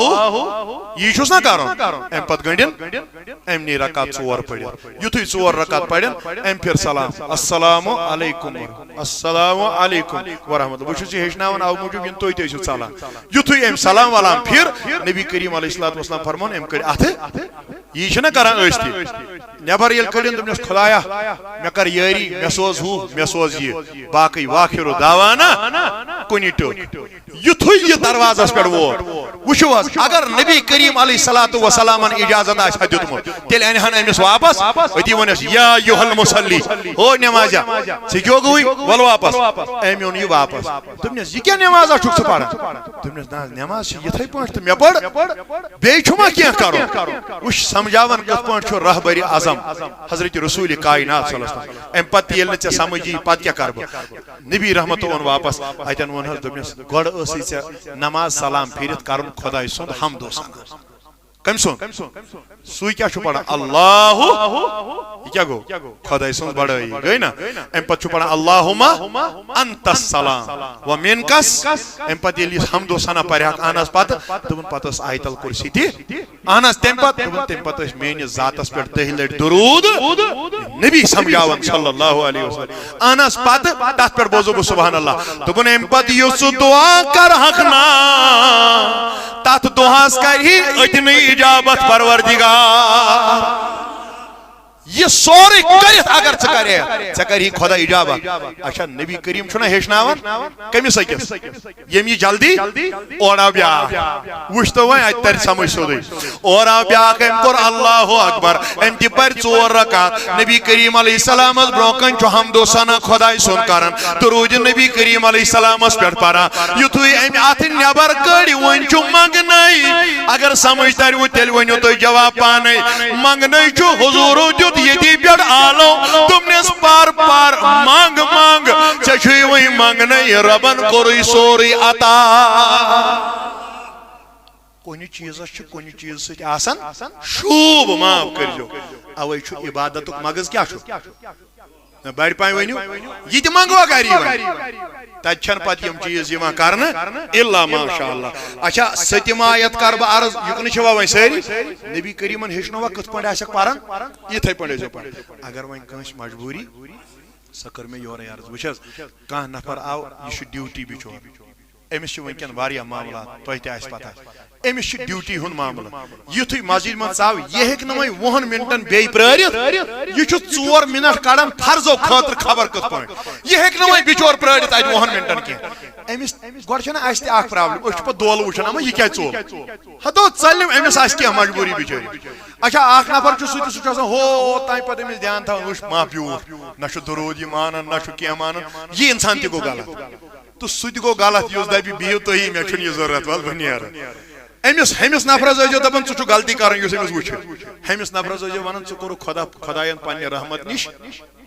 یی چھُس نہ کرُن، امہِ پتہٕ گٔنٛڈِن أمنٕے رکعت ژور پٔرِتھ۔ یُتھُے ژور رکعت پرن، أمۍ پھِر سلام، السلام علیکم ورحمۃ، السلام علیکم ورحمۃ اللہ۔ بہٕ چھُس یہِ ہیٚچھناوان اَوٕ موٗجوٗب، یِنہٕ تُہۍ تہِ ٲسِو ژلان۔ یُتھُے أمۍ سلام ولام پھِر، نبی کریم علیہ الصلوۃ والسلام فرمون، أمۍ کٔڑۍ اَتھٕ، یی چھِنہ کران أسۍ تہِ۔ نٮ۪بر ییٚلہِ کٔڑِن، دوٚپنس، خۄدایا، مےٚ کر یٲری، مےٚ سوز ہُہ، مےٚ سوز یہِ، باقٕے واخر دعوانا کُنہِ ٹیوٚٹھ۔ یُتھُے یہِ دروازس پٮ۪ٹھ ووت، وٕچھِو حظ، اگر نبی کریم علیہ الصلوۃ والسلامن اجازت آسہِ ہا دیُتمُت، تیٚلہِ انہِ ہن أمِس واپس، أتی ونٮ۪س، یا ایھا المصلی، او نمازیا، ژٕ کیٛاہ گوٚوُے؟ ول واپس۔ أمۍ اوٚن یہِ واپس۔ دوٚپنس، یہِ کیٛاہ نمازا چھُکھ ژٕ پران؟ دوٚپنس، نہ حظ، نماز چھِ یِتھَے پٲٹھۍ تہٕ مےٚ پٔر، بیٚیہِ چھُ ما کینٛہہ کرُن؟ وٕچھ، سمجھاوان کِتھ پٲٹھۍ چھُ رہبر اعظم حضرت رسول کائنات صلی اللہ علیہ وسلم۔ امہِ پتہٕ تہِ ییٚلہِ نہٕ ژےٚ سمجھ یی، پتہٕ کیٛاہ کرٕ بہٕ؟ نبی رحمت ووٚن واپس، اتٮ۪ن ووٚن حظ، دوٚپنس، گۄڈٕ ٲسٕے ژےٚ نماز سلام پھیٖرِتھ کرُن خۄداے سُنٛد حمد و ثنا۔ کٔمۍ سُنٛد؟ سُے کیٛاہ چھُ پران؟ اللہ۔ یہِ کیٛاہ گوٚو؟ خۄداے سٕنٛز بڑٲیی گٔے نا؟ اَمہِ پتہٕ چھُ پران، اللہم انت السلام و منکس۔ اَمہِ پتہٕ ییٚلہِ یہِ حمد و ثنا پرِ ہاکھ اہن حظ پتہٕ، دوٚپُن پتہٕ ٲس آیت الکرسی تہِ۔ اہن حظ، تَمہِ پتہٕ، دوٚپُن تَمہِ پتہٕ ٲسۍ میٲنِس ذاتس پٮ۪ٹھ دٔہہِ لٹہِ درود۔ نبی سمجھاوان صلی اللہ علیہ وسلم۔ اہن حظ، پتہٕ تتھ پٮ۪ٹھ بوزو بہٕ سبحان اللہ۔ دوٚپُن اَمہِ پتہٕ یُس ژٕ دعا کرہکھ نا، تتھ دعاہس کرِ أتنٕے اجابت پروردگار۔ یہِ سورُے کٔرِتھ اگر ژٕ کرے، ژےٚ کرِ خۄدا اجابت۔ اچھا، نبی کریم چھُنہ ہیٚچھناوان کٔمِس أکِس؟ ییٚمۍ یہِ جلدی اورٕ آو بیٛاکھ۔ وٕچھ تو وۄنۍ، اَتہِ تَرِ سمجھ سیوٚدُے۔ اورٕ آو بیٛاکھ، أمۍ کوٚر اللہ اکبر، أمۍ تہِ پرِ ژور رکعت۔ نبی کریم علیہ السلامس برونٛہہ کنہِ چھُ حمد و ثنا خۄداے سُنٛد کران، درود نبی کریم علیہ السلامس پٮ۪ٹھ پران۔ یُتھُے أمۍ اتھٕ نٮ۪بر کٔڑۍ، وۄنۍ چھُ منٛگنَے۔ اگر سمجھ ترِوٕ، تیٚلہِ ؤنِو تُہۍ جواب پانے۔ منٛگنَے چھُ، حضوٗرو دیُت ییٚتی پٮ۪ٹھ آلو، دوٚپنس، پر پر، منٛگ منٛگ، ژےٚ چھُے وۄنۍ منٛگنَے، رۄبن کوٚرُے سورُے عطا۔ کُنہِ چیٖزس چھُ کُنہِ چیٖزٕ سۭتۍ آسان شوٗب، معاف کٔرۍزیو۔ اوے چھُ عبادتُک مغز کیٛاہ چھُ؟ نہ، بڑِ پایہِ ؤنِو، یہِ تہِ منٛگوا غریٖبن؟ تتہِ چھنہٕ پتہٕ یِم چیٖز یِوان کرنہٕ، الا ماشاء اللہ۔ اچھا، سٔتِم آیت کرٕ بہٕ عرض، یُکنہٕ چھِوا وۄنۍ سٲری؟ نبی کریٖمن ہیٚچھنووا کِتھ پٲٹھۍ آسٮ۪کھ پران؟ یِتھے پٲٹھۍ ٲسۍزیو پران۔ اگر وۄنۍ کٲنٛسہِ مجبوٗری، سۄ کٔر مےٚ یورے عرض۔ وٕچھ حظ، کانٛہہ نفر آو، یہِ چھُ ڈیوٹی بِچور، أمِس چھِ وٕنکٮ۪ن واریاہ معاملات، تۄہہِ تہِ آسہِ پتہ۔ أمِس چھِ ڈیوٹی ہُنٛد معاملہٕ۔ یُتھُے مسجد منٛز ژاو، یہِ ہیٚکہِ نہٕ وۄنۍ وُہن منٹن بیٚیہِ پرٛٲرِتھ۔ یہِ چھُ ژور منٹ کڑان فرضو خٲطرٕ خبر کِتھ پٲٹھۍ۔ یہِ ہیٚکہِ نہٕ وۄنۍ بِچور پرٛٲرِتھ اتہِ وُہن منٹن کینٛہہ۔ أمِس گۄڈٕ چھنہٕ اسہِ تہِ اکھ پرابلم، أسۍ چھِ پتہٕ دولہٕ وٕچھان، اما یہِ کیٛازِ ژوٚل؟ ہتو ژلِم، أمِس آسہِ کینٛہہ مجبوٗری بِچٲرِس۔ اچھا، اکھ نفر چھُ سُہ تہِ، سُہ چھُ آسان ہو تام پتہٕ أمِس دیان تھاوان، وٕچھ ما بیوٗٹھ، نہ چھُ درود یہِ مانان، نہ چھُ کینٛہہ مانان۔ یہِ انسان تہِ گوٚو غلط۔ تہٕ سُہ تہِ گوٚو غلط یُس دپہِ، بِہِو تُہی، مےٚ چھُنہٕ یہِ ضروٗرت، ول بہٕ نیرٕ۔ أمِس، ہُمِس نفرس ٲسۍزیو دپان، ژٕ چھُکھ غلطی کران، یُس أمِس وٕچھِ۔ ہُمِس نفرس ٲسۍزیو ونان، ژٕ کوٚرُکھ خۄدا، خۄداین پننہِ رحمت نِش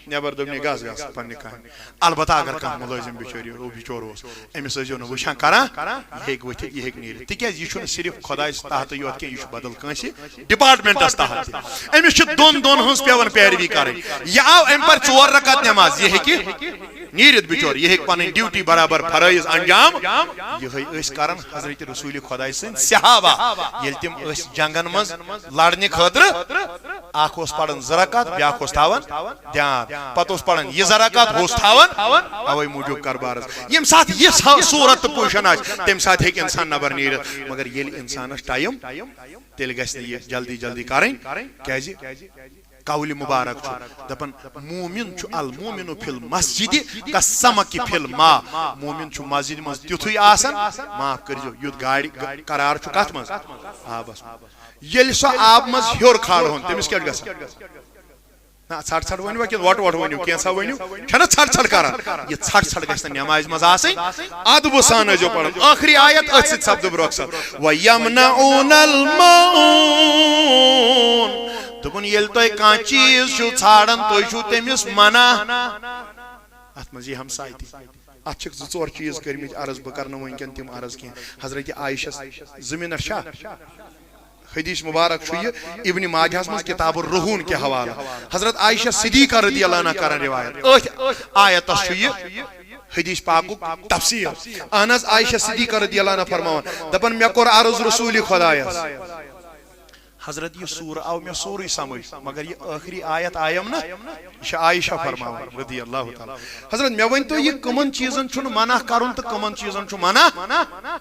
نٮ۪بر، دوٚپنَے، گژھ، گژھ پننہِ کامہِ۔ البتہ اگر کانٛہہ مُلٲزِم بِچٲرۍ، او بِچور اوس، أمِس ٲسۍزیو نہٕ وٕچھان کران، یہِ ہیٚکہِ ؤتھِتھ، یہِ ہیٚکہِ نیٖرِتھ، تِکیٛازِ یہِ چھُنہٕ صرف خۄدایہِ تحتٕے یوت کینٛہہ، یہِ چھُ بدل کٲنٛسہِ ڈپارٹمنٹس تحت تہِ۔ أمِس چھِ دۄن دۄن ہٕنٛز پٮ۪وان پیروی کرٕنۍ۔ یہِ آو، أمۍ پرِ ژور رکعت نٮ۪ماز، یہِ ہیٚکہِ نیٖرِتھ بِچور، یہِ ہیٚکہِ پنٕنۍ ڈیوٹی برابر فرٲیض انجام۔ یِہوٚے ٲسۍ کران حضرت رسول خۄداے سٕنٛدۍ صحابہ، ییٚلہِ تِم ٲسۍ جنگن منٛز لڑنہِ خٲطرٕ، اکھ اوس پران زٕ رکعت، بیٛاکھ اوس تھاوان دھیان، پتہٕ اوس پران یہِ زٕ رکعت، ہُہ اوس تھاوان۔ اوے موٗجوٗب کربارس، ییٚمہِ ساتہٕ یہِ سا-، صوٗرت تہٕ پوزیشن آسہِ، تَمہِ ساتہٕ ہیٚکہِ انسان نٮ۪بر نیٖرِتھ۔ مگر ییٚلہِ انسانس ٹایم، تیٚلہِ گژھِ نہٕ یہِ جلدی جلدی کرٕنۍ، کیٛازِ؟ قول مبارک چھُ دپان، مومن چھُ المومن فی المسجد کالسمک فی الماء۔ مومن چھُ مسجد منٛز تیُتھُے آسان، معاف کٔرۍزیو، یُتھ گاڑِ گ-، قرار چھُ کتھ منٛز؟ آبس منٛز۔ ییٚلہِ سُہ آبہٕ منٛز ہیوٚر کھالہون، تٔمِس کیٛاہ چھُ گژھان؟ نہ، ژھٹ ژھٹ ؤنِو کِنہٕ وۄٹہٕ وۄٹہٕ ؤنِو، کینٛژھا ؤنِو، چھَنہ ژھٹ ژھٹ کران؟ یہِ ژھٹ ژھٹ گژھِ نہٕ نٮ۪مازِ منٛز آسٕنۍ۔ ادبہٕ سان ٲسۍزیو پران۔ ٲخری آیت أتھۍ سۭتۍ سپدٕ برۄنٛہہ سر۔ وَیَمْنَعُونَ الْمَاعُونَ۔ دوٚپُن، ییٚلہِ تۄہہِ کانٛہہ چیٖز چھُو ژھانٛڈان، تُہۍ چھُو تٔمِس منع۔ اتھ منٛز یی ہمساے تہِ۔ اتھ چھِکھ زٕ ژور چیٖز کٔرمٕتۍ عرض، بہٕ کرنہٕ وٕنکٮ۪ن تِم عرض کینٛہہ۔ حضرت عائشہ، زٕ منٹ چھا؟ حدیث مبارک چھُ یہِ ابن ماجہس منٛز کتاب الرہون کہِ حوالہٕ۔ حضرت عائشہ صدیقہ رضی اللہ عنہا کران روایت۔ أتھۍ آیتس چھُ یہِ حدیث پاکُک تفسیر۔ اہن حظ، عائشہ صدیقہ رضی اللہ عنہا فرماوان، دپان، مےٚ کوٚر عرض رسول خدایس۔ حضرت، یہِ سورہ آو مےٚ سورُے سمجھ، مگر یہِ ٲخری آیت آیم نہ، یہِ چھِ عائشہ فرماوان رضی اللہ تعالیٰ۔ حضرت، مےٚ ؤنۍ تو، یہِ کٕمن چیٖزن چھُنہٕ منع کرُن تہٕ کٕمن چیٖزن چھُ منع؟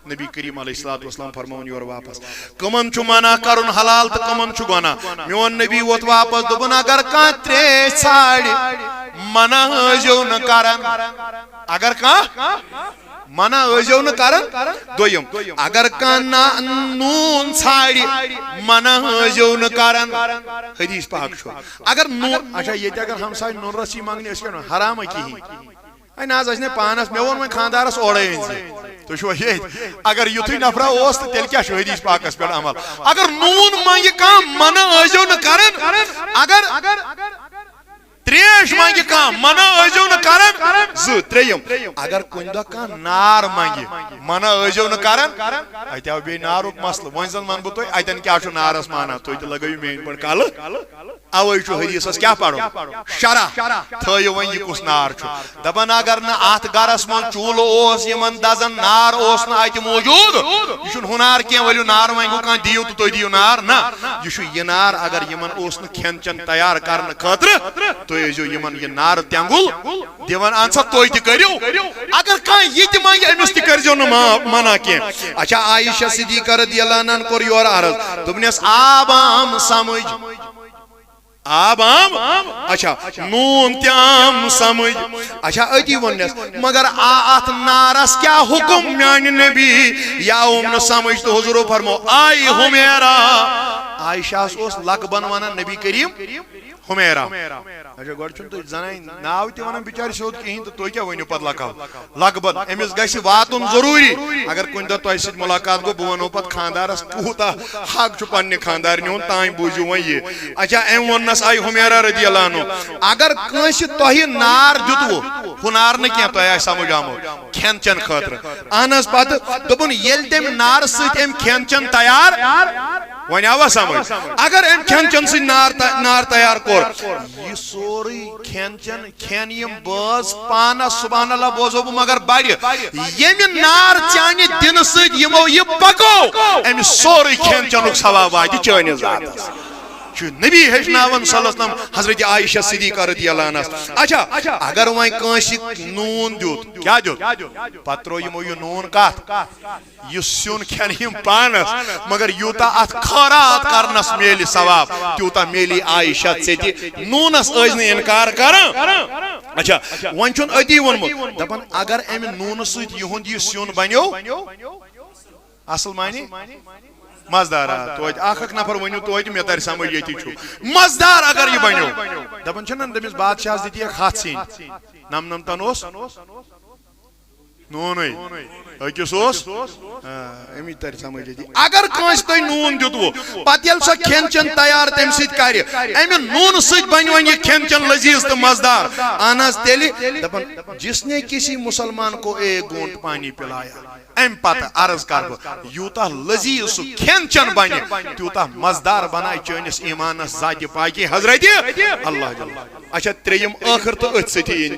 نبی کریم علیہ الصلوۃ والسلام فرماوان یورٕ واپس، کٕمن چھُ منع کرُن حلال تہٕ کٕمن چھُ گۄناہ؟ میون نبی ووت واپس، دوٚپُن، اگر کانٛہہ تریش ژھانڈِ، منع ٲسۍزیو نہٕ کران۔ اگر کانٛہہ منع ٲسۍزیو نہٕ کران۔ دوٚیِم، اگر کانٛہہ نا-، نوٗن ژھانڈِ، منع ٲسۍزیو نہٕ کران۔ حدیث پاک چھُ۔ اگر نوٗن، اچھا، ییٚتہِ اگر ہمسایہِ نوٗنہٕ رَژھ یی منٛگنہِ، أسۍ کیٛاہ وَنو؟ حرام ہا کِہیٖنۍ۔ ہے نہ حظ، اَسہِ نے پانَس، مےٚ ووٚن وۄنۍ خانٛدارَس اورَے أنۍ زِ۔ تُہۍ چھِوا ییٚتھۍ؟ اگر یُتھُے نفرا اوس تہٕ تیٚلہِ کیٛاہ چھُ حدیث پاکَس پٮ۪ٹھ عمل؟ اگر نوٗن منٛگہِ کانٛہہ، منع ٲسۍزیو نہٕ کران۔ اگر ترٛیش منٛگہِ کانٛہہ، منع ٲسۍزیو نہٕ کران۔ زٕ، ترٛیٚیِم، اگر کُنہِ دۄہ کانٛہہ نار منٛگہِ، منع ٲسۍزیو نہٕ کران۔ اَتہِ آو بیٚیہِ نارُک مسلہٕ۔ وۄنۍ زَن وَنہٕ بہٕ تۄہہِ، اَتٮ۪ن کیٛاہ چھُ نارَس معنہ، تُہۍ تہِ لَگٲیِو میٛٲنۍ پٲٹھۍ کَلہٕ۔ اَوَے چھُ حدیثس کیٛاہ پَرُن؟ شرح۔ تھٲیِو وۄنۍ یہِ کُس نار چھُ۔ دَپان اگر نہٕ اَتھ گَرَس منٛز چوٗلہٕ اوس، یِمَن دَزَن نار اوس نہٕ اَتہِ موٗجوٗد، یہِ چھُنہٕ ہُنار کینٛہہ، ؤلِو نار وۄنۍ گوٚو کانٛہہ دِیِو تہٕ تُہۍ دِیِو نار۔ نہ، یہِ چھُ یہِ نار، اگر یِمَن اوس نہٕ کھٮ۪ن چٮ۪ن تیار کرنہٕ خٲطرٕ، تُہۍ ٲسۍزیو یِمَن یہِ نار تٮ۪نٛگُل دِوان۔ اہن سا، تُہۍ تہِ کٔرِو۔ اگر کانٛہہ یہِ تہِ منٛگہِ، أمِس تہِ کٔرۍزیو نہٕ ما-، منع کینٛہہ۔ اچھا، عائشہ صدیقہ رضی اللہ عنہَن کوٚر یورٕ عرض، دوٚپنَس، آب آم سمجھ۔ آب آم؟ اچھا، نوٗن تہِ آم سمجھ۔ اچھا، أتی ووٚننَس، مگر آ، اَتھ نارَس کیٛاہ حُکُم میٛانہِ نبی؟ یہِ آوُم نہٕ سمجھ تہٕ حضوٗرو فرمو، آے حمیرا۔ عائشہَس اوس لقبن وَنان نبی کریم حمیرا۔ اچھا، گۄڈٕ چھُنہٕ تُہۍ زنانہِ ناو تہِ وَنان بِچارِ سیوٚد کِہیٖنۍ تہٕ تُہۍ کیٛاہ ؤنِو پَتہٕ لقب؟ لقبن، أمِس گژھِ واتُن ضروٗری۔ اگر کُنہِ دۄہ تۄہہِ سۭتۍ مُلاقات گوٚو، بہٕ وَنو پَتہٕ خانٛدارَس کوٗتاہ حق چھُ پننہِ خانٛدارنہِ ہُنٛد، تام بوٗزِو وۄنۍ یہِ۔ اچھا، أمۍ ووٚننَس آے حمیرا رضی اللہ عنہ، اگر کٲنٛسہِ تۄہہِ نار دیُتوُ، ہُہ نار نہٕ کینٛہہ، تۄہہِ آسہِ سمجھ آمُت، کھٮ۪ن چٮ۪ن خٲطرٕ۔ اہن حظ، پَتہٕ دوٚپُن، ییٚلہِ تٔمۍ نارٕ سۭتۍ أمۍ کھٮ۪ن چٮ۪ن تیار، وۄنۍ آوا سمجھ؟ اگر أمۍ کھٮ۪ن چٮ۪ن سۭتۍ نار تہ-، نار تیار کوٚر، یہِ سورُے کھٮ۪ن چٮ۪ن کھٮ۪ن یِم بٲژ پانس، سبحان اللہ، بوزو بہٕ مگر بڑِ، ییٚمہِ نار چانہِ دِنہٕ سۭتۍ یِمو یہِ پکو، أمِس سورُے کھٮ۪ن چٮ۪نُک ثواب واتہِ چٲنِس ذاتس۔ چھُ نبی ہیٚچھناوان صلی اللہ علیہ وسلم حضرت عائشہ صدیقہ رضی اللہ عنہس۔ اچھا، اگر وۄنۍ کٲنٛسہِ نوٗن دیُت، کیٛاہ دیُت؟ پتہٕ ترٛوو یِمو یہِ نوٗن کتھ؟ یہِ سیُن کھٮ۪ن یِم پانس، مگر یوٗتاہ اتھ خٲرات کرنس میلہِ ثواب، تیوٗتاہ میلی عائشہ ژےٚ تہِ۔ نوٗنس ٲسۍ نہٕ انکار کران۔ اچھا، وۄنۍ چھُن أتی ووٚنمُت، دپان، اگر امہِ نوٗنہٕ سۭتۍ یِہُنٛد یہِ سیُن بنیو، اصل معنی؟ مزٕدار۔ آ، توتہِ اکھ اکھ نفر ؤنِو توتہِ، مےٚ ترِ سمجھ ییٚتی چھُ۔ مزٕدار اگر یہِ بنیو، دپان چھِنہ تٔمِس بادشاہس دِتیکھ ہتھ سِنۍ، نمنمتن اوس نوٗنٕے۔ أکِس اوس، آ، اَمی تَرِ سَمٕجھ أتی۔ اگر کٲنٛسہِ تۄہہِ نوٗن دیُتوُ، پَتہٕ ییٚلہِ سۄ کھٮ۪ن چٮ۪ن تیار تَمہِ سۭتۍ کَرِ، اَمہِ نوٗنہٕ سۭتۍ بَنہِ وۄنۍ یہِ کھٮ۪ن چٮ۪ن لذیذ تہٕ مَزٕدار۔ اہن حظ، تیٚلہِ دَپان، "جس نے کسی مسلمان کو ایک گھونٹ پانی پلایا۔" اَمہِ پَتہٕ عرض کَرٕ بہٕ، یوٗتاہ لذیذ سُہ کھٮ۪ن چٮ۪ن بَنہِ، تیوٗتاہ مَزٕدار بَنایہِ چٲنِس ایٖمانَس ذاتِ پاکی حضرتِ اللہ جل۔ اچھا، ترٛیٚیِم ٲخٕر تہٕ أتھۍ سۭتی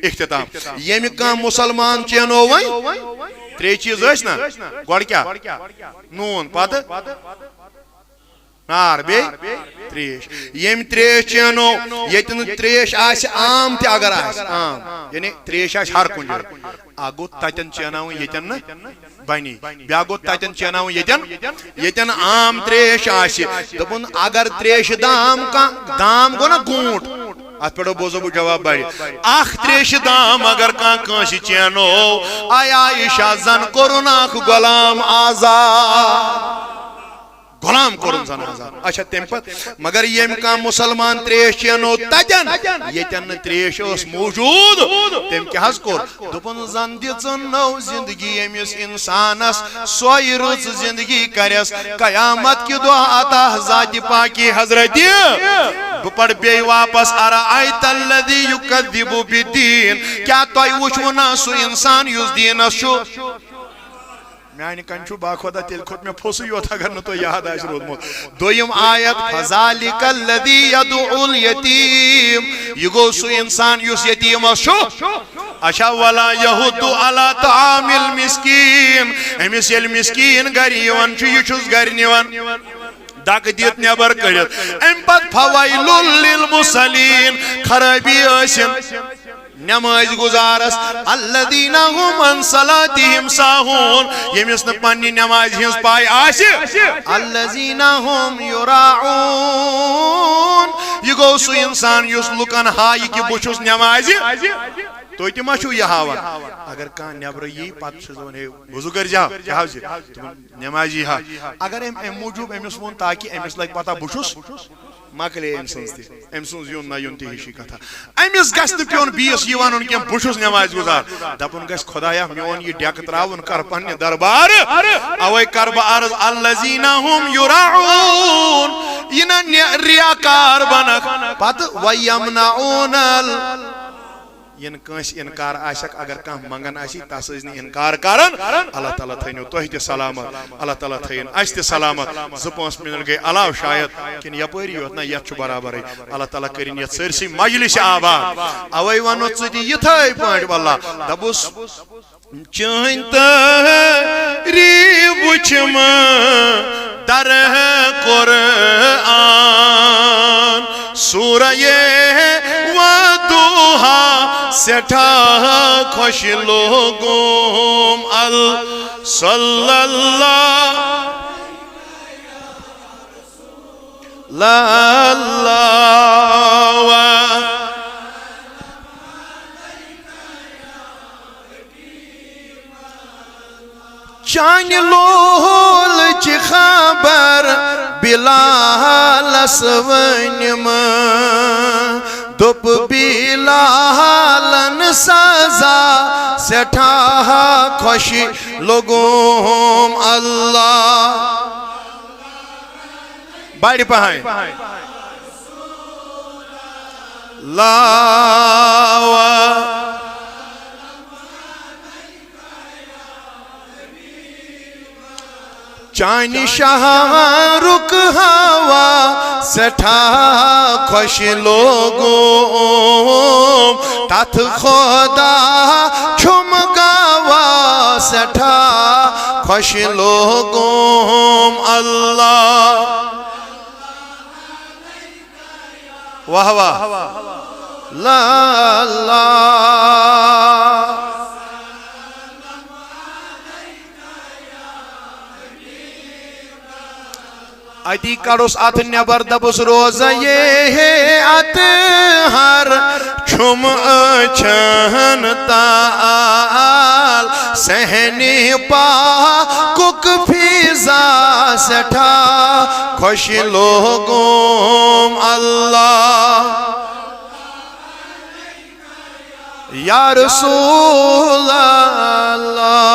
اختتام۔ ییٚمہِ کانٛہہ مُسلمان چینو وۄنۍ، ترٛےٚ چیٖز ٲسۍ نا؟ گۄڈٕ کیٛاہ؟ نوٗن، پتہٕ نار، بیٚیہِ ترٛیش۔ ییٚمہِ ترٛیش چینو، ییٚتہِ نہٕ ترٛیش آسہِ، آم تہِ اگر آسہِ، آم، یعنی ترٛیش آسہِ ہر کُنہِ جایہِ، اکھ گوٚو تتٮ۪ن چیناوُن، ییٚتٮ۪ن نہٕ بنی۔ بیٛاکھ گوٚو تتٮ۪ن چیناوُن، ییٚتٮ۪ن، ییٚتٮ۪ن عام ترٛیش آسہِ۔ دوٚپُن، اگر ترٛیشہِ دام کانٛہہ، دام گوٚو نا گوٗنٛٹ، اتھ پٮ۪ٹھ بوزو بہٕ جواب بڑِ۔ اکھ ترٛیشہِ دام اگر کانٛہہ کٲنٛسہِ چینو، اے عائشہ، زن کوٚرُن اکھ غلام آزاد۔ غلام کوٚرُن زن آزاد۔ اچھا، تمہِ پتہٕ، مگر ییٚمہِ کانٛہہ مُسلمان ترٛیش چینو تتٮ۪ن، ییٚتٮ۪ن نہٕ ترٛیش ٲس موجود، تٔمۍ کیٛاہ حظ کوٚر؟ دوٚپُن، زن دِژٕن نٔو زندگی أمِس انسانس، سۄے رٕژ زندگی کرٮ۪س قیامت کہِ دۄہ عطا ذاتِ پاکی حضرتِ۔ بہٕ پرٕ بیٚیہِ واپس، "ارأیت الذی یکذب بالدین"، کیٛاہ تۄہہِ وُچھوٕ نا سُہ انسان یُس دیٖنس چھُ؟ میانہِ کنہِ چھُ باخۄدا، تیٚلہِ کھوٚت مےٚ پھوٚسٕے یوت اگر نہٕ تۄہہِ یاد آسہِ روٗدمُت۔ دوٚیِم آیت، "فذلک الذی یدع الیتیم"، یہِ گوٚو سُہ انسان یُس یتیٖمس چھُ۔ اچھا، "ولا یحض علی طعام المسکین"، أمِس ییٚلہِ مسکین گرِ یِوان چھُ، یہِ چھُس گرِ نِوان دکہٕ دِتھ نٮ۪بر کٔڑِتھ۔ امہِ پتہٕ، "فویل للمصلین"، خرٲبی ٲسِن نماز گزارس، "الذین هم عن صلاتهم ساہون"، ییٚمِس نہٕ پننہِ نمازِ ہٕنٛز پاے آسہِ، "الذین هم یراعون"، یہِ گوٚو سُہ انسان یُس لُکن ہایہِ کہِ بہٕ چھُس نمازِ۔ تُہۍ تہِ ما چھِو یہِ ہاوان؟ اگر کانٛہہ نٮ۪برٕ یی، پتہٕ چھُس دَپان، "ہے، وضو کٔرۍ زیو، کیٛاہ حظ چھِ؟" دَپان، "نمازی ہا۔" اگر أمۍ امہِ موٗجوٗب أمِس ووٚن تاکہِ أمِس لگہِ پتہ بہٕ چھُس، مۄکلے أمۍ سٕنٛز تہِ، أمۍ سُنٛز یُن نہ یُن تہِ ہِشی کتھا۔ أمِس گژھِ نہٕ پیوٚن بیٚیِس یہِ ونُن کینٛہہ، "بہٕ چھُس نمازِ گُزار"۔ دپُن گژھِ، "خۄدایا، میون یہِ ڈیکہٕ تراوُن کر پننہِ دربار۔" اوے کر بہٕ عرض، "الذین هم یراعون"، یہِ نہ نہِ-، ریاکار بنکھ۔ پتہٕ وَیَمْنَعُونَ ال-، یِن کٲنٛسہِ اِنکار آسٮ۪کھ، اگر کانٛہہ منٛگان آسی، تس ٲسۍ نہٕ اِنکار کران۔ اللہ تعالیٰ تھٲینو تۄہہِ تہِ سلامت، اللہ تعالیٰ تھٲیِن اَسہِ تہِ سلامت۔ زٕ پانٛژھ منٹ گٔے علاوٕ شاید، کِنہٕ یپٲری یوت؟ نہ، یتھ چھُ برابرٕے۔ اللہ تعالیٰ کٔرِن یتھ سٲرسٕے مجلسہِ آباد۔ اوے ونو ژٕ تہِ یِتھے پٲٹھۍ، واللہ۔ دپُس، چٲنۍ تعریٖف وٕچھِ مےٚ در قرآن۔ سورہ وضحیٰ سٮ۪ٹھاہ خۄش لوگُم ال-، صلی اللہ، لا اللہ۔ چانہِ لولٕچ خبر بلالس ؤنِم۔ دوٚپ بلالن سزا سٮ۪ٹھاہ خۄش لوٚگُم اللہ۔ بڑِ پہن۔ لا۔ چانہِ شہرُک ہوا سٮ۪ٹھاہ خۄش لوگُم، تتھ خۄدا چھُم گواہ سٮ۪ٹھاہ خۄش لوگُم اللہ۔ واہ واہ۔ لا اللہ۔ اتی کڑُس اتھ نٮ۪بر، دپُس روزہ یہ ہے اطہر چھُم أچھن تال، صحنِ پاکُک فضا سٮ۪ٹھاہ خۄش لوگُم اللہ۔ یا رسول اللہ۔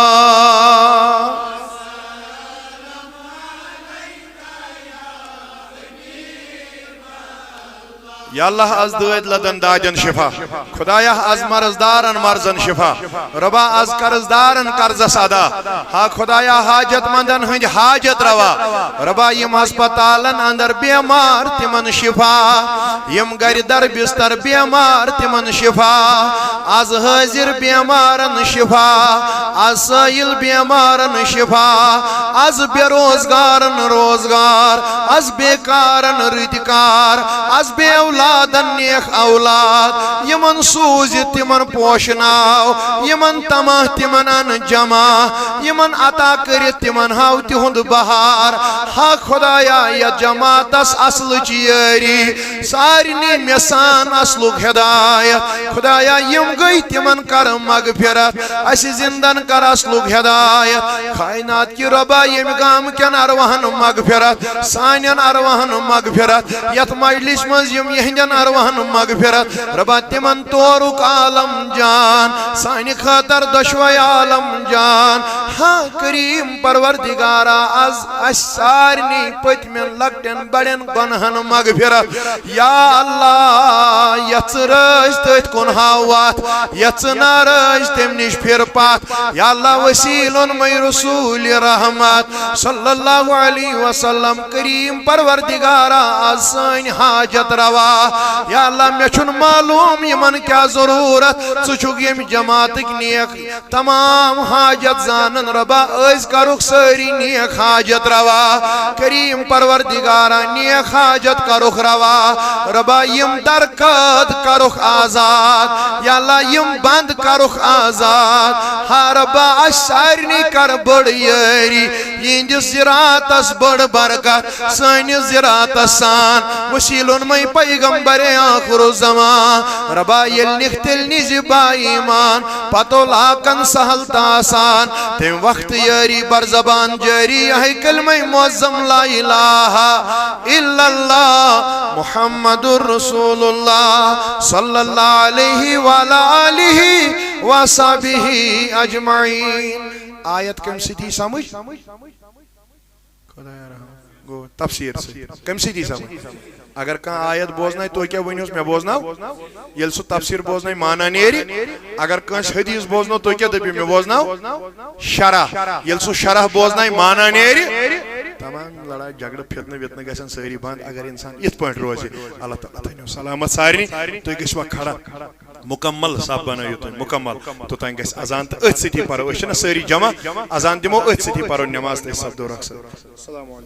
یا اللہ، از دٲدۍ لدن دادٮ۪ن شفا۔ خدایا، از مرض دارن مرضن شفا۔ رۄبا، از قرض دارن قرضس ادا۔ ہا خدایا، حاجت مندن ہٕنٛدۍ حاجت روا۔ رۄبا، یِم ہسپتالن اندر بیمار تِمن شفا۔ یِم گرِ در بستر بیمار تِمن شفا۔ از حٲضِر بیمارن شفا۔ از سٲیِل بیمارن شفا۔ از بے روزگارن روزگار۔ از بیکارن رٕتۍ کار۔ از بے اولادن نیک اولاد۔ یِمن سوٗزِ تِمن پوشناو۔ یِمن طمع تِمن ان جمع۔ یِمن عطا کٔرِتھ تِمن ہاو تِہُنٛد بہار۔ ہا خدایا، یتھ جماعتس اصلٕچ یٲری۔ سارنٕے مےٚ سان اصلُک ہدایت۔ خدایا، یِم گٔے تِمن کر مغفرت۔ اسہِ زندن کر اصلُک ہدایت۔ کائنات کہِ رۄبا، ییٚمہِ گامہٕ کٮ۪ن ارواحن مغفرت، سانٮ۪ن ارواحن مغفرت، یتھ مجلس منٛز یِم یِہنٛدٮ۪ن ارواحن مغفرت۔ رۄبا، تِمن تورُک عالم جان، سانہِ خٲطر دۄشوے عالم جان۔ ہا کریم پروردگارا، از اسہِ سارنٕے پٔتمٮ۪ن لۄکٹٮ۪ن بڑٮ۪ن گۄنہن مغفرت۔ یا اللہ، یژھ رٲسۍ تٔتھۍ کُن ہاو وتھ، یژھ نہ رٲسۍ تمہِ نِش پھر پتھ۔ یا اللہ، وسیلن مے رسول رحمت صلی اللہ علیہ وسلم، کریم پروردگارا، از سٲنۍ حاجت روا۔ یا اللہ، مےٚ چھُنہٕ معلوم یِمن کیٛاہ ضروٗرت، ژٕ چھُکھ ییٚمہِ جماعتٕکۍ نیک تمام حاجت زانن رۄبا، أسۍ کرُکھ سٲری نیک حاجت روا۔ کریم پروردگارا، نیک حاجت کرُکھ روا۔ رۄبا، یِم در قٲد کرُکھ آزاد۔ یا اللہ، یِم بند کرُکھ آزاد۔ ہا رۄبا، اسہِ سارنٕے کر بٔڑ یٲری۔ یِہنٛدِس زِراتس بٔڑ برکت۔ سٲنِس زِراتس سان وسیلن مے پیغمبر آخر الزمان۔ رۄبا، ییٚلہِ نِکھ تیٚلہِ نِزِ با ایمان، پتو لاکن سہل تہٕ آسان۔ تمہِ وقتہٕ یٲری بر زبان جٲری، یہے کلمہ معظم لا الہ الا اللہ محمد رسول اللہ صلی اللہ علیہ وعلی آلہ وصحبہ اجمعین۔ آیت کمہِ سۭتۍ یی سمجھ؟ خۄدایا رحم۔ گوٚو تفسیٖر سۭتۍ۔ کَمہِ سۭتۍ یی سمجھ؟ اگر کانٛہہ آیت بوزنایہِ، تُہۍ کیٛاہ ؤنِوس، مےٚ بوزناو۔ ییٚلہِ سُہ تفسیٖر بوزنایہِ، معنہ نیرِ۔ اگر کٲنٛسہِ حدیث بوزنو، تُہۍ کیٛاہ دٔپِو، مےٚ بوزناو شرح۔ ییٚلہِ سُہ شرح بوزنایہِ، معنہ نیرِ۔ تمام لڑایہِ جھگڑٕ فتنہٕ وتنہٕ گژھن سٲری بنٛد، اگر انسان یِتھ پٲٹھۍ روزِ۔ اللہ تعالیٰ تھٲینو سلامت سارنٕے۔ تُہۍ گٔژھوا کھڑا؟ مکمل صف بنٲیِو تُہۍ، مکمل۔ توٚتام گژھِ اذان تہٕ أتھۍ سۭتی پرو۔ أسۍ چھِنہ سٲری جمع، اذان دِمو أتھۍ سۭتی پرو نماز تہٕ أسۍ سپدو رۄخصت۔ السلام علیکم۔